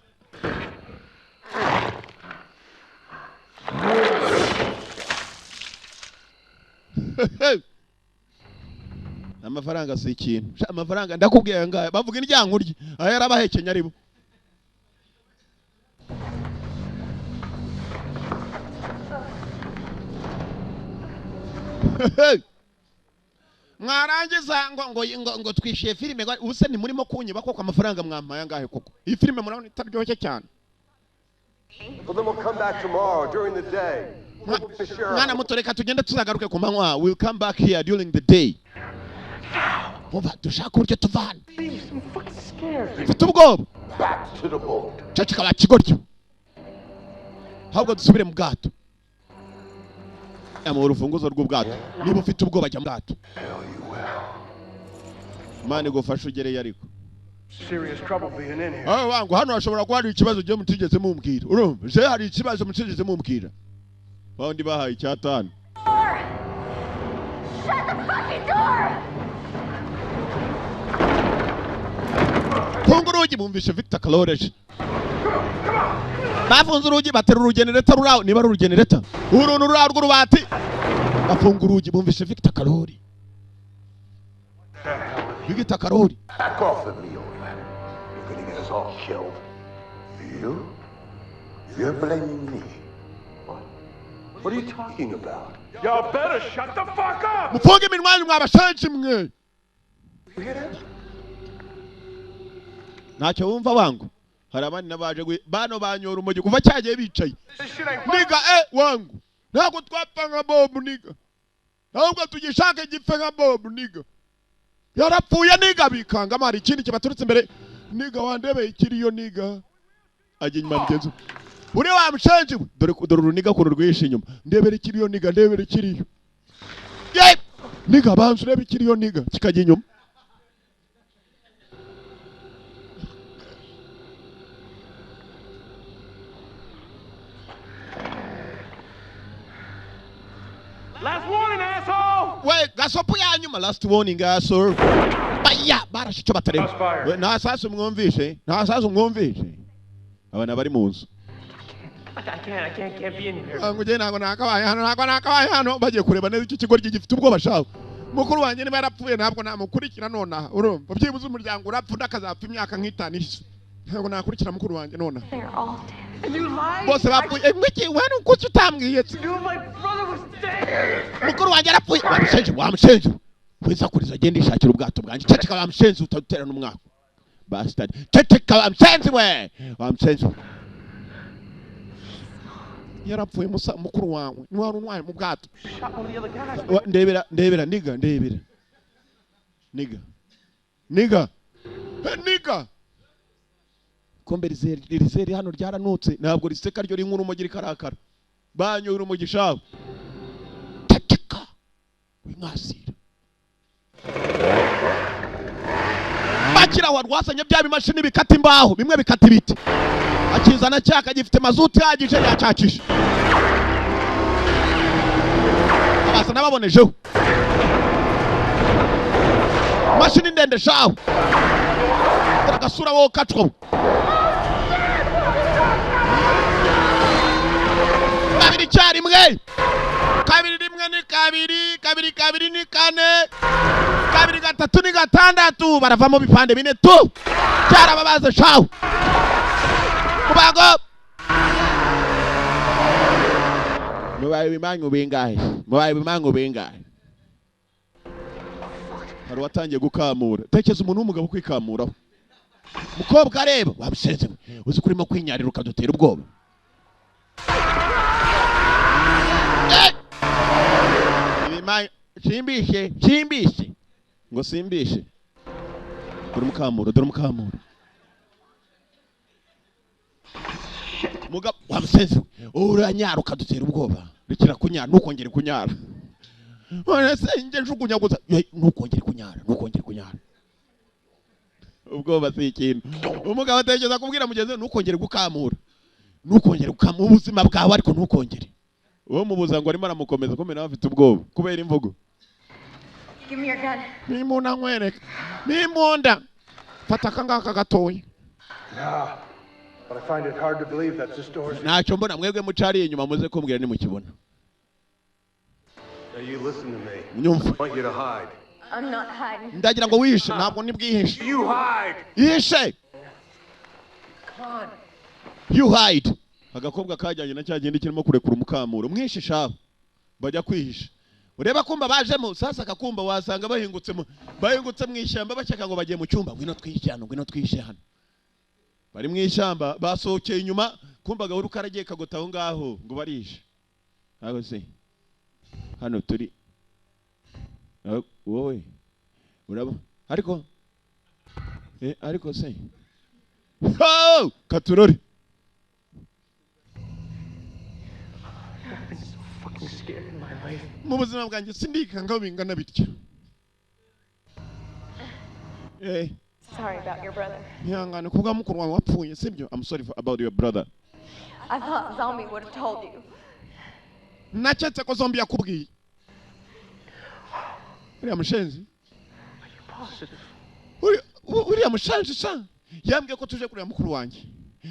amafaranga si ikintu. Amafaranga ndakubwiye ngaya bavuga indyankurye aya yarabahekenya aribo. Mwarangiza ngo ngo ngo ngo twishyuye filime ubuse ntimurimo kunyiba koko amafaranga mwampaye angahe koko? Iyi filime murabona itaryoshye cyane. Well, then we'll come back tomorrow during the day. Mwana muto reka tugende tuzagaruke ku manywa. We'll come back here during the day. Vuba dushaka uburyo tuva hano. Mfite ubwoba. Back to the boat. Ceceka bakigoryo. Ahubwo dusubire mu bwato. Yamuha urufunguzo rw'ubwato. Niba ufite ubwoba, jya mu bwato. Imana igufashe ugereyo ariko. Serious trouble being in here. Ah, wangu, hano hashobora kuba hari ikibazo gihe mutigeze mumbwira. Urumva je, hari ikibazo mutigeze mumbwira. Bawundi bahaye icyatanu. Shut the fucking door! Funga urugi. Bumvishe Victor Kaloreje. Bafunze urugi, batera urugenereta ruraho, niba ari urugenereta, uruntu ruraho rw'urubati. Bafunga urugi, bumvishe Victor Karori, Victor Karori. Back off of me, old man. You're gonna get us all killed. You? You're blaming me. What? What are you talking about? Y'all better shut the fuck up! Mufunge iminwa yanyu, mwabashenji mwe. You hear that? Ntacyo wumva wangu. Hari abandi n'abaje bano banyora urumogi kuva cyagiye bicaye. This shit ain't Nigga, eh, wangu, ntabwo twapfa nka Bob, nigga. Ahubwo tugishake gipfe nka Bob, nigga. Yarapfuye, nigga. Bikangamo hari ikindi kibaturutse imbere, nigga. Wandebeye ikiriyo, nigga. Ajya inyuma mugenzi we uri wa mushenji we. Dore dore uruniga ukuntu rwihishe inyuma. Ndebera ikiriyo, nigga, ndebera ikiriyo. Ye nigga, banza urebe ikiriyo, nigga. Kikajya inyuma. Last warning, asshole! We gasopo ya nyuma, last warning, asshole. Baya barashe icyo batareba. Shots fired. We, nta sasu mwumvishe, nta sasu mwumvishe. Abana bari mu nzu. I can't be in here. Ntabwo njye, ntabwo nakabaye hano, ntabwo nakabaye hano. Bagiye kureba neza icyo kigo gifite ubwoba shawe. Mukuru wanjye niba yarapfuye, ntabwo namukurikira nonaha. Urumva, byibuze umuryango urapfa, undi akazapfa imyaka nk'itanu ishize. Ntabwo nakurikira mukuru wanjye nonaha. They're all dead. And you lied! Bose bapfuye. Eh, mwiki we, kuki utambwiye se? Knew my brother was dead! Mukuru wanjye yarapfuye. Wamushenje, wamushenje, wizakuriza. Agenda ishakira ubwato bwanjye. Ceceka wamushenzi, utadutera n'umwaka, bastard. Ceceka wamushenzi we, wamushenzi we. Yarapfuye musa mukuru wawe ni wari untwaye mu bwato. Shot one of the other guys. Ndebera, ndebera, nigga, ndebera, nigga, nigga. Eh, nigga, kombe rizeri, rizeri hano ryaranutse. Ntabwo riseka ryo rinkura urumogi rikarakara. Banyoye urumogi shawe. Ceceka wimwasira. Bakira wa rwasanye bya bimashini bikata imbaho, bimwe bikata ibiti. Akizana cyaka gifite mazuti ihagije, yacakisha. Abasa n'ababonejeho mashini ndende shawe. Dore agasura wowe kacwa. Kabiri icyarimwe, kabiri rimwe ni kabiri, kabiri kabiri ni kane, kabiri gatatu ni gatandatu. Baravamo bipande bine tu. Cyarababaze shawe. Mubago mubaye ibimanyu bingahe? Mubaye ibimanyu bingahe? Hari uwatangiye gukamura. Tekereza umuntu w'umugabo kwikamuraho. Mukobwa areba wamusenze we, uzi ko urimo kwinyarira ukadutera ubwoba. Eh! Ibimanyu simbishe, simbishe ngo simbishe. Dore umukamuro, dore umukamuro. Mugabo wamusenze we, uranyara ukadutera ubwoba. Rekera kunyara, ntukongere kunyara. None se njye njugunya gusa? Ye, ntukongere kunyara, ntukongere kunyara. Ubwoba si ikintu. Umugabo atekereza kubwira mugenzi we, ntukongere gukamura, ntukongere gukamura ubuzima bwawe, ariko ntukongere. Uwo mubuza ngo arimo aramukomeza, kumbe nawe afite ubwoba kubera imvugo. Give me your gun. Nimbunda nkwereka, nimbunda. Fata aka ngaka gatoya. Yeah. But I find it hard to believe that's the story. Ntacyo mbona. Mwebwe mucariye inyuma, muze kumbwira nimukibona. Now you listen to me. Nyumva. I want you to hide. I'm not hiding. Ndagira ngo wihishe. Ntabwo nibwihishe. You hide! Yishe. Come on. You hide. Agakobwa kajyanye na cya gindi kirimo kurekura umukamuro mwishe shaho. Bajya kwihisha, ureba kumba bajemo sasa. Akakumba wasanga bahingutse mu bahingutse mu ishyamba, bakeka ngo bagiye mu cyumba. Ngwino twihishe hano, ngwino twihishe hano. Bari mu ishyamba, basohokeye inyuma. Kumba agahuru karagiye kagota aho ngaho ngo barishe. Aho se hano turi? Ah, wowe uraba ariko, eh, ariko se. Oh, katurore. life. Mu buzima bwanjye sindikanga bingana bityo. Sorry about your brother. Ntihangane kubwa mukuru wawe wapfuye, sibyo? I'm sorry about your brother. I thought Zombie would have told you. Naketse ko Zombi yakubwiye. Uriya mushenzi, uriya mushenzi sha, yambwiye ko tuje kureba mukuru wanjye,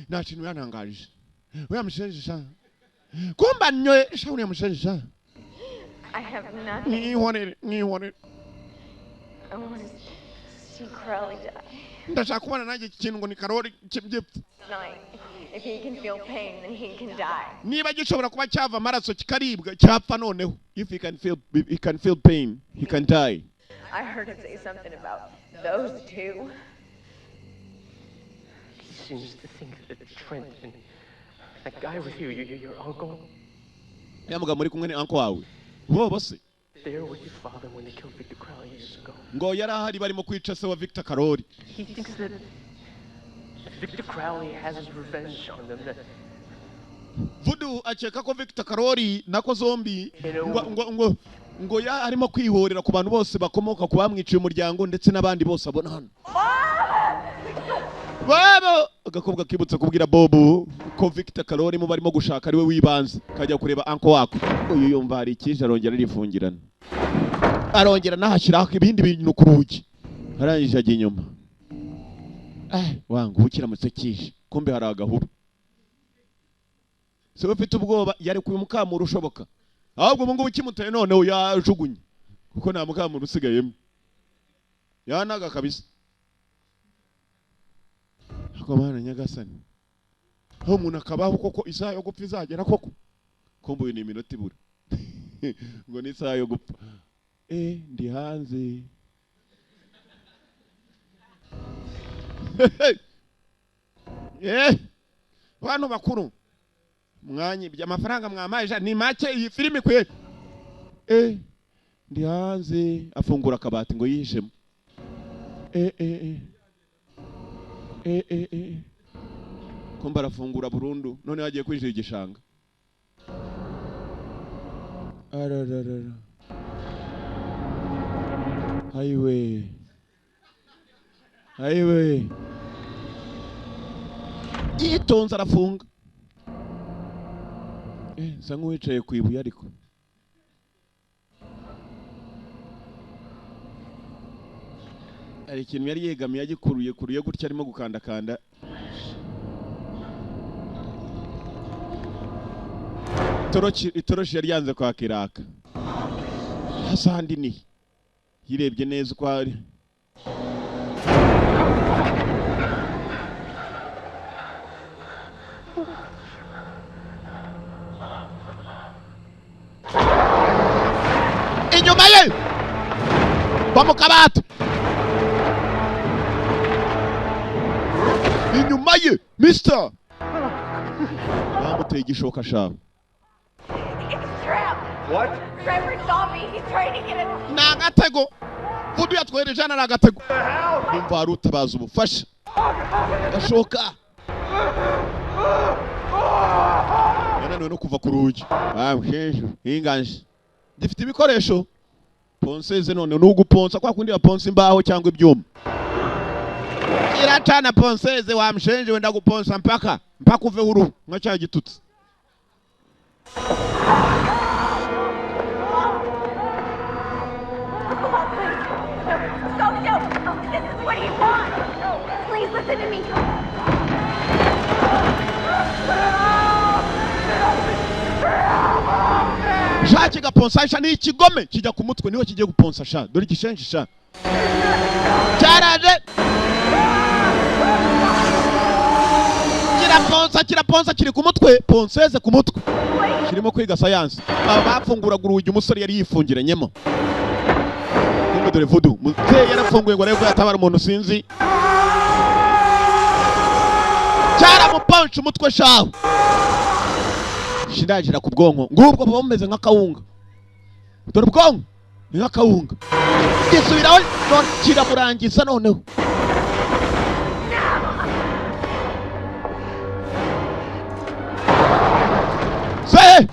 nta kintu yantangarije. Uriya mushenzi sha, kumba nyoye sha, uriya mushenzi sha. I have nothing. Mwihorere, mwihorere. I want to see Crowley die. Ndashaka kubona nanjye iki kintu ngo ni Karori cy'ibyepfo. Tonight. If he can feel pain, then he can die. Niba gishobora kuba cyava amaraso kikaribwa, cyapfa noneho. If he can feel, he can feel pain, he can die. I heard him say something about those two. He seems to think that Trent and that guy with you, your uncle, Ya mugabo muri kumwe ni uncle wawe bo se there with your father when they killed Victor Crowley years ago. Ngo yari ahari barimo kwica se wa Victor Karori. He thinks that Victor Crowley has his revenge on them. That Voodoo akeka ko Victor Karori nako Zombi ngo ya arimo kwihorera ku bantu bose bakomoka ku bamwiciye umuryango ndetse n'abandi bose abona hano. Babo agakobwa kibutse kubwira Bobo ko Victor Karori mu barimo gushaka ari we wibanze, kajya kureba uncle wako. Uyu yumva hari ikije, arongera arifungirana, arongera nahashyiraho ibindi bintu ku rugi, arangije ajya inyuma. Wanga ubu kiramutse kije, kumbe hari agahuru. Se ufite ubwoba yari kuba umukamuro ushoboka, ahubwo ubu ngubu kimuteye noneho yajugunye, kuko nta mukamuro usigayemo, yanaga kabisa. Ariko Mana nyagasani, aho umuntu akabaho koko isaha yo gupfa izagera koko? Kumbe uyu ni iminota ibura ngo ni isaha yo gupfa. Ndi hanze. Bantu bakuru mwanyibye amafaranga mwamaye ni make, iyi filimi ikwiye. Ndi hanze. Afungura akabati ngo yihishemo. Kumbe arafungura burundu, none yagiye kwinjira igishanga. Arararara. Highway. Highway. Yitonze arafunga. Nsa nk'uwicaye ku ibuye ariko. Hari ikintu yari yegamiye agikuruye kuruye gutya arimo gukandakanda. Itoroshi yari yanze kwakiraka. Hasi ni yirebye neza uko ari. Inyuma ye bamukabata, inyuma ye Mister bamuteye igishoka shawe. Ni agatego Voodoo yatwohereje hano, ari agatego. Numva hari utabaza ubufasha gashoka, yananiwe no kuva ku rugi. Inganje gifite ibikoresho ponseze none nuguponsa kwa kundi baponsa imbaho cyangwa ibyuma. Iracana ponseze wa mshenje, wenda guponsa mpaka uve uruhu nka cya gitutsi. This is what he wants. Please listen to me. Sha kigaponsa sha ni ikigome kijya ku mutwe, niho kigiye guponsa sha. Dore igishenje sha cyaraje, kiraponsa kiraponsa, kiri ku mutwe, ponseze ku mutwe, kirimo kwiga science. Aba bafunguraga urugi umusore yari yifungiranyemo. Kumbe dore Voodoo muteye yarafunguye ngo arebe ko yatabara umuntu sinzi. Cyaramuponca umutwe shawe, shiragira ku bwonko ngubwo buba bumeze nk'akawunga. Dore ubwonko ni nk'akawunga, gisubiraho none kiramurangiza noneho. Se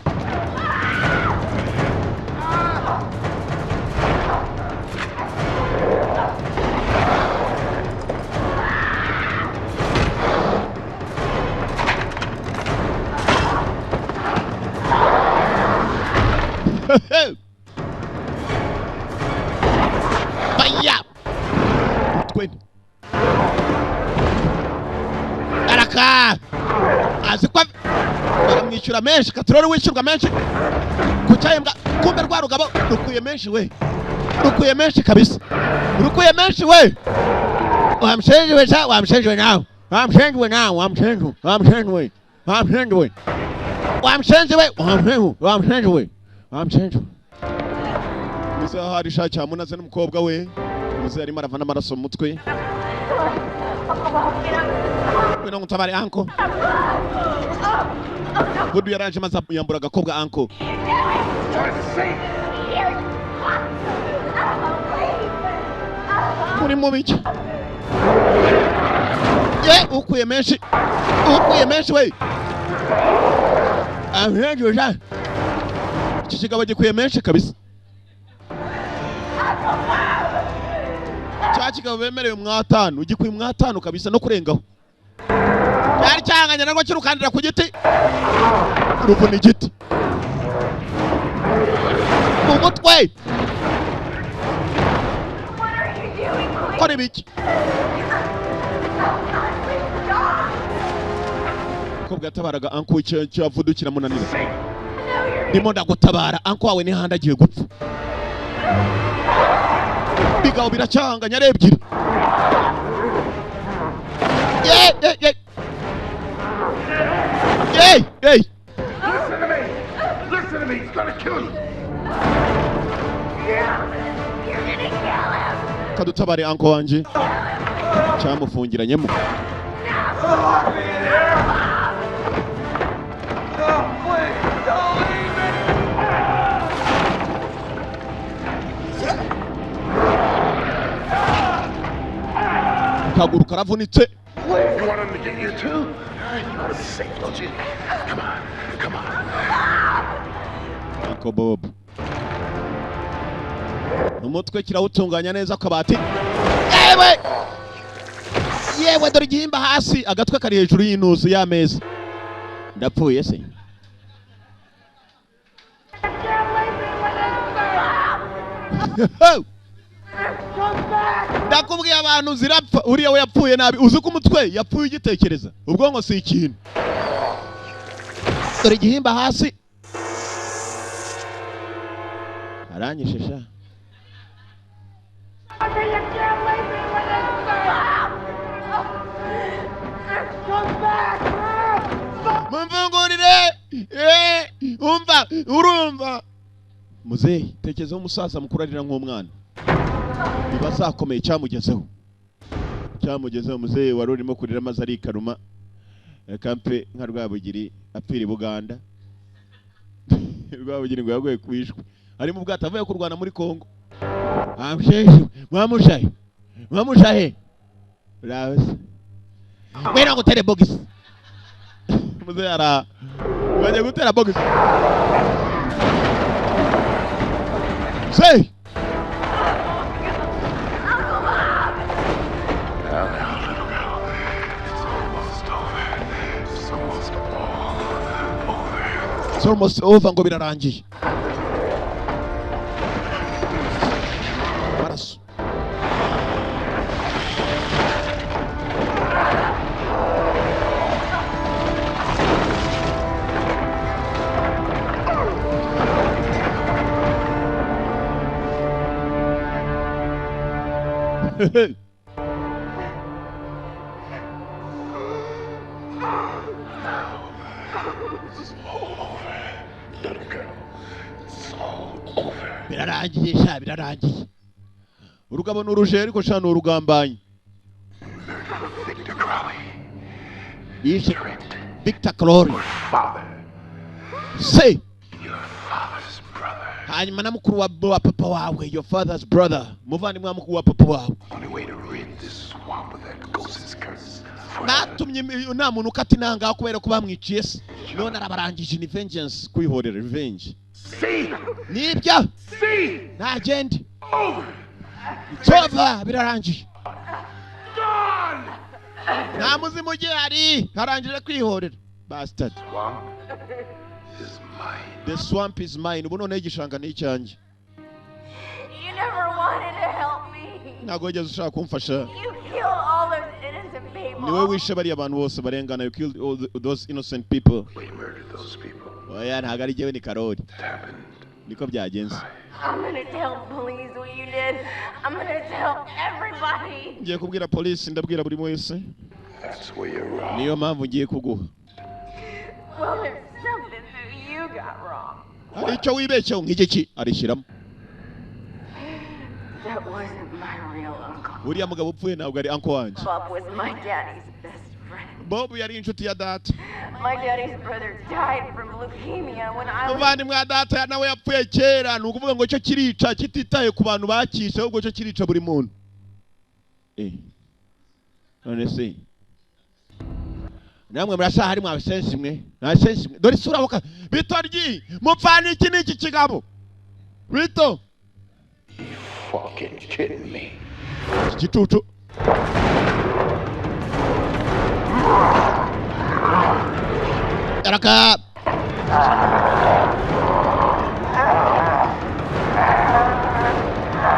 Kwenda araka azi ko baramwishyura menshi katurore wishyurwa menshi kucyahembwa kumbe rwa rugabo rukuye menshi we rukuye menshi kabisa rukuye menshi we wamshenjwe sha wamshenjwe nawe wamshenjwe nawe wamshenjwe wamshenjwe wamshenjwe wamshenjwe wamshenjwe wamshenjwe wamshenjwe. Muze hari sha cyamunaze n'umukobwa we muze arimo arava n'amaraso mu mutwe. Ngwino ngutabare anko. Budu yaraje maze yambura agakobwa anko. Muri mu biki? Ye ukuye menshi. Ukuye menshi we. Amhenjo ja. Iki kigabo gikuye menshi kabisa. Cya kigabo bemerewe mwatanu gikuye mwatanu kabisa no kurengaho. Cyari cyanganya narwo kirukandira ku giti. Ruvuna igiti. Umutwe. Kora ibiki? Umukobwa yatabaraga anko cyavudukira munanira. Ndimo ndagutabara anko wawe nihanda agiye gupfa. Bigabo biracyanganya ari ebyiri. Ye ye ye. Hey hey. Listen to me. Listen to me. He's gonna kill you. You're gonna kill him. Kadutabare anko wanje. Cyamufungiranyemo. Kaguru karavunitse. You want him to get you too? You want to be safe, don't you? Come on, come on. Uncle Bob. Umutwe kirawutunganya neza akabati. Yewe! Yewe dore igihimba hasi agatwe kari hejuru y'inusu y'ameza. Ndapfuye se. Ndakubwiye abantu zirapfa uriya we yapfuye nabi uzi ko umutwe yapfuye ugitekereza ubwonko si ikintu. Dore igihimba hasi. Aranyishesha. Mumvungurire umva urumva. Muzehe tekerezaho umusaza mukuru arira nk'umwana. Bibazakomeye cyamugezeho. Cyamugezeho muzehe wari urimo kurira maze arikaruma. Kampe nka Rwabugiri apfira i Buganda. Rwabugiri ngo yaguye kwishwe. Ari mu bwato avuye kurwana muri Kongo. Amsheje, mwamushaye. Mwamushaye. Urabe. Wena ngutere box. Muzehe ara bajya gutera box. Say. It's almost over ngo birarangiye. Maraso. Birarangiye sha birarangiye. Urugabo n'uruje ariko sha n'urugambanyi. Victor Crowley. Yishe Victor Crowley. Say your father's brother. Hanyuma na mukuru wa papa wawe, your father's brother. Muvandimwe wa mukuru wa papa wawe. Only way to rid this swamp of that ghost's curse. Batumye nta muntu ukata inanga kubera ko bamwiciye se. None arabarangije ni vengeance kwihorera revenge. See. Nibyo. See. Ntagende. Over. It's over birarangiye. Nta muzimu ugihari harangije kwihorera. Bastard. Swamp is mine. The swamp is mine. Ubu noneho igishanga ni icyanjye. You never wanted to help me. Ntabwo wigeze ushaka kumfasha. You killed all those innocent people. Niwe wishe bariya bantu bose barengana. You killed all those innocent people. We murdered those people. Oya, ntabwo ari jyewe, ni Karori. It happened. Niko byagenze. I'm gonna tell police what you did. I'm gonna tell everybody. Ngiye kubwira polisi, ndabwira buri wese. That's where you're wrong. Niyo mpamvu ngiye kuguha. Well, there's something that you got wrong. Hari icyo wibeshyeho nk'igiki arishyiramo. That wasn't my real uncle. Uriya mugabo upfuye ntabwo ari uncle wanjye. Bob was my daddy's best friend. Bob yari inshuti ya data. My daddy's brother died from leukemia when I was Umuvandimwe wa data nawe yapfuye kera. Ni ukuvuga ngo cyo kirica kititaye ku bantu bakishe, ahubwo cyo kirica buri muntu. None se namwe murashaha hari mwabisensi mwe, nta sensi mwe. Dore isura boka bitoryi mupfana iki n'iki kigabo bito. Fucking kidding me. Iki gicucu araka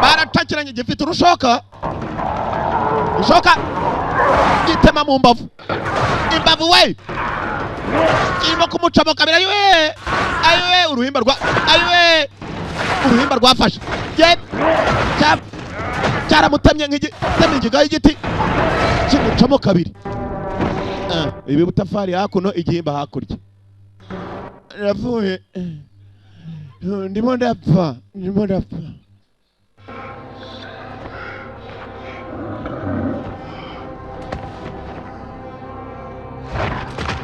baratakiranye, gifite urushoka, ushoka gitema mu mbavu, imbavu we, kirimo kumucamo kabiri. Ayiwe, ayiwe, uruhimba rwa, ayiwe, uruhimba rwafashe ye cyaramutemye nk'igitema ingiga y'igiti, kimucamo kabiri. Ah, ibi butafari hakuno, igihimba hakurya. Napfuye, ndimo ndapfa, ndimo ndapfa.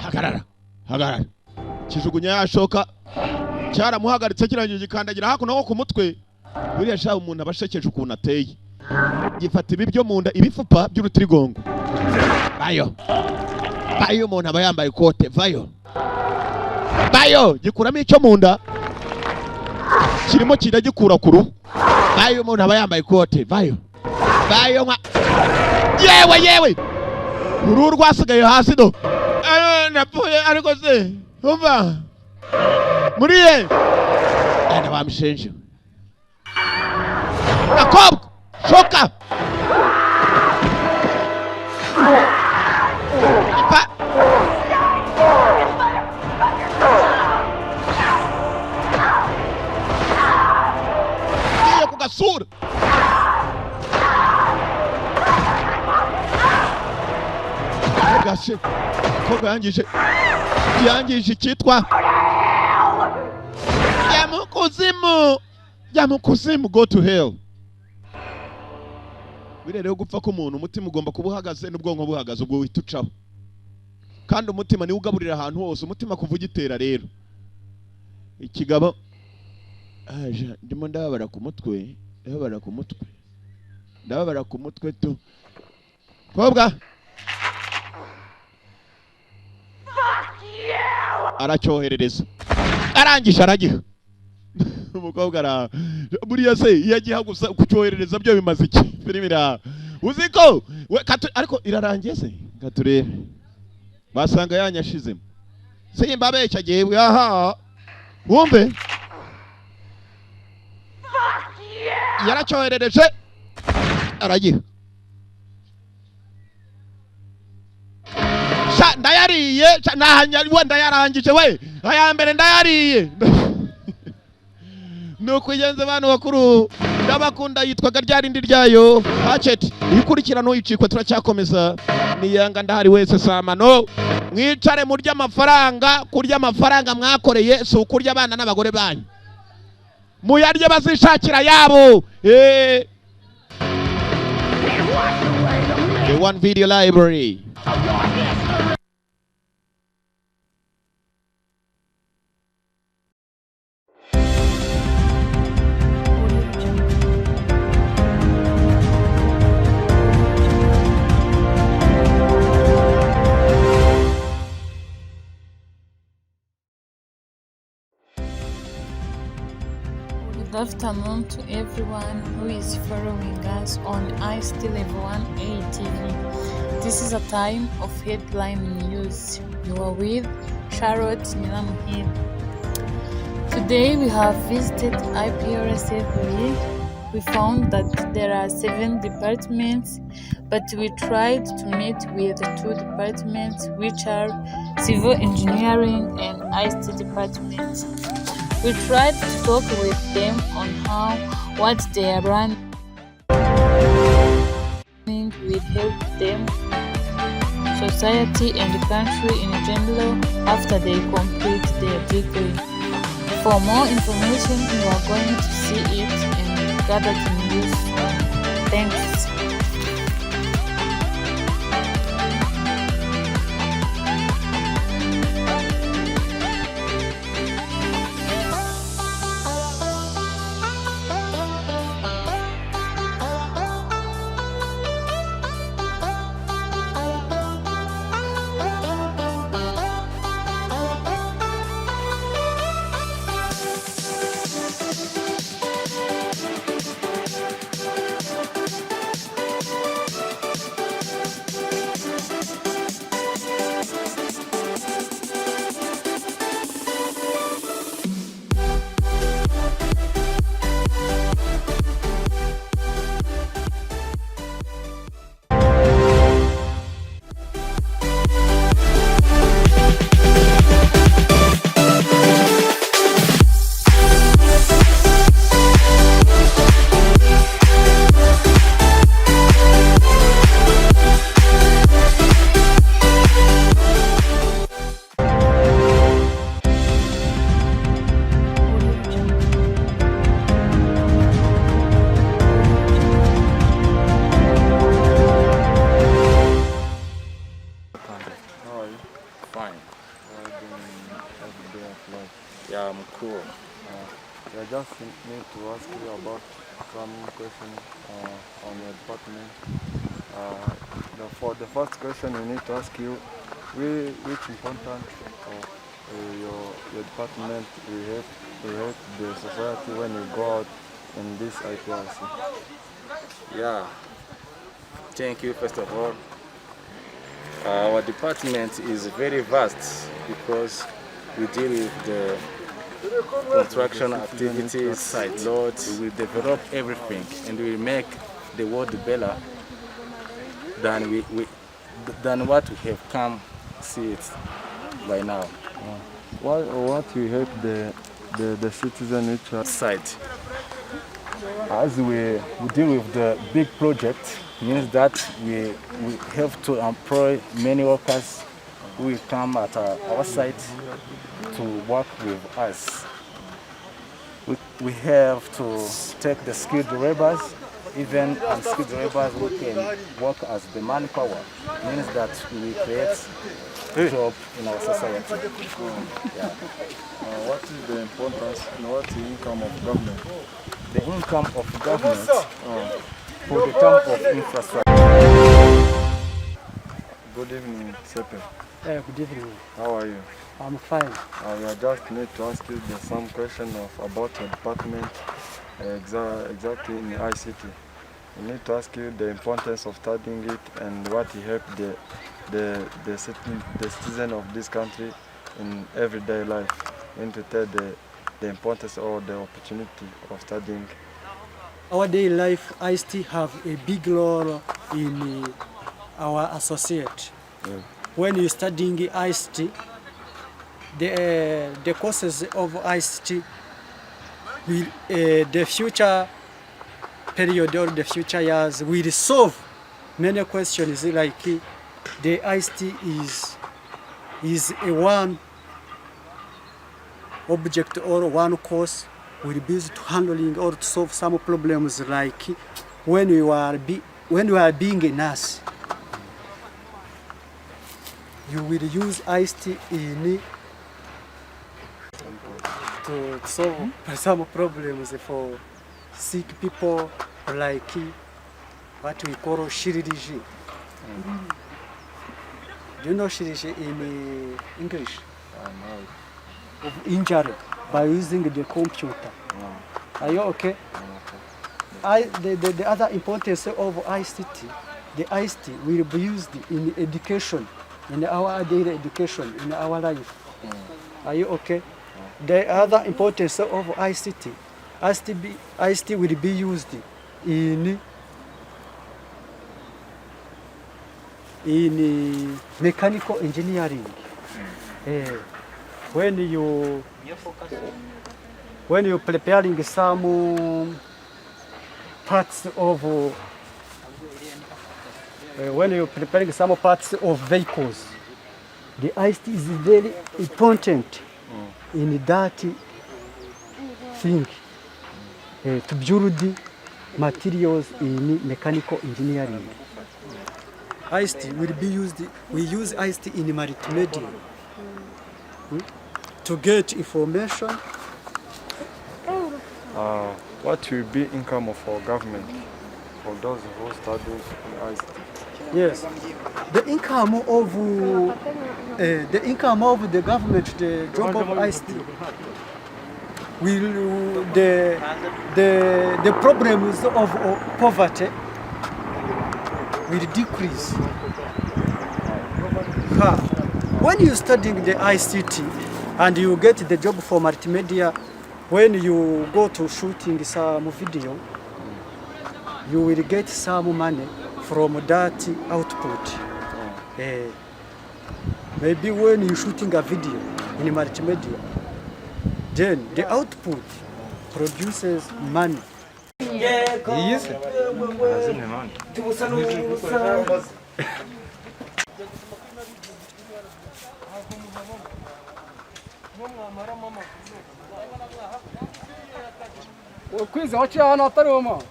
Hagarara, hagarara! Kijugunya yashoka, cyaramuhagaritse, kirangije gikandagira hakuno ho ku mutwe. Buriya sha umuntu aba ashekeje ukuntu ateye. Gifata ibi byo mu nda, ibifupa by'urutirigongo. Bayo, bayo, umuntu aba yambaye ikote. Vayo, bayo! Gikuramo icyo mu nda, kirimo kiragikura ku ruhu. Bayo, umuntu aba yambaye ikote. Vayo, bayo! Nka yewe, yewe, uruhu rwasigaye hasi do. Ayo, napfuye. Ariko se umva muri ye enda bamushenje gakobwa shoka ipa ngiye ku gasura. Gase kobwa yangije icyitwa jya mu kuzimu, jya mu kuzimu, go to hell. Buriya rero gupfa k'umuntu, umutima ugomba kuba uhagaze n'ubwonko buhagaze, ubwo uhita ucaho. Kandi umutima niwo ugaburira ahantu hose, umutima kuva ugitera. Rero ikigabo aje, ndimo ndababara ku mutwe, ndababara ku mutwe, ndababara ku mutwe tu. Kobwa aracyoherereza, arangije aragiha umukobwa. Ara buriya se iyo agiha gusa, kucyoherereza byo bimaze iki? Filime ira uzi ko we ariko irarangiye se? Katurebe basanga yanyashizemo. Simba abeshya jyewe, aha wumve, yaracyoherereje aragiha. Sha ndayariye, sha nahanya we, ndayarangije we, aya mbere ndayariye. Nuko igenze abantu bakuru, ndabakunda. Yitwaga rya rindi ryayo Hatchet. Ikurikira ntuyicikwe, turacyakomeza. Niyanga ndahari wese samano, mwicare murya amafaranga. Kurya amafaranga mwakoreye si ukurya abana n'abagore banyu, muyarye bazishakira yabo. The One Video Library. Good afternoon to everyone who is following us on ICT Level 1A TV. This is a time of headline news. You are with Charlotte Nyiramhir. Today we have visited IPRC Huye. We found that there are 7 departments, but we tried to meet with 2 departments, which are civil engineering and ICT departments. We tried to talk with them on how what they are running will help them, society and the country in general after they complete their degree. For more information, you are going to see it and gather the news soon. Thanks. How are you? Fine. How are you doing every day of life? Yeah, I'm cool. I just need to ask you about some question on your department. For the first question, we need to ask you which important of your department will help the society when you go out in this IPRC. Yeah. Thank you, first of all. Our department is very vast because we deal with the construction activities, site loads. We will develop everything and we will make the world better than than what we have come see it by now. What you help the citizen which are site? As we deal with the big project, means that we have to employ many workers who will come at our site to work with us. We have to take the skilled laborers, even unskilled laborers who can work as the manpower, means that we create job in our society. Yeah. What is the importance and what is the income of government? The income of government for the term of infrastructure. Good evening, Sepe. Good evening. How are you? I'm fine. I just need to ask you some question about your department, exactly in the ICT. We need to ask you the importance of studying it and what it helped the citizen of this country in everyday life. We need to tell the importance or the opportunity of studying. Our daily life, ICT have a big role in our associate. Yeah. When you're studying ICT, the courses of ICT will, the future period or the future years will solve many questions, like the ICT is a one object or one course will be used to handling or to solve some problems, like when you are being a nurse, you will use ICT in to solve some problems for sick people, like what we call chirurgy. Do you know chirurgy in English? I know. Of injury by using the computer. No. Are you okay? I'm okay. The other importance of ICT, the ICT will be used in education, in our daily education, in our life. Are you okay? No. The other importance of ICT, ICT will be used in mechanical engineering. When you preparing some parts of when you preparing some parts of vehicles, the ICT is very important in that thing to build materials in mechanical engineering. ICT will be used, we use ICT in multimedia to get information. What will be income of our government for those who study in ICT? Yes, the income of the government, the job of ICT, will the problems of poverty will decrease. When you studying the ICT and you get the job for multimedia, when you go to shooting some video, you will get some money from that output. Maybe when you're shooting a video in multimedia, then the output produces money. Kwiza waciye ahantu hatari ho mama.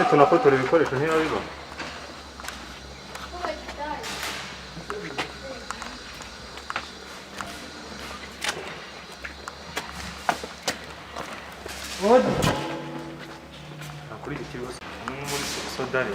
Tunafotora ibikoresho ntibabibona. Kuri iki kibazo muri sodari.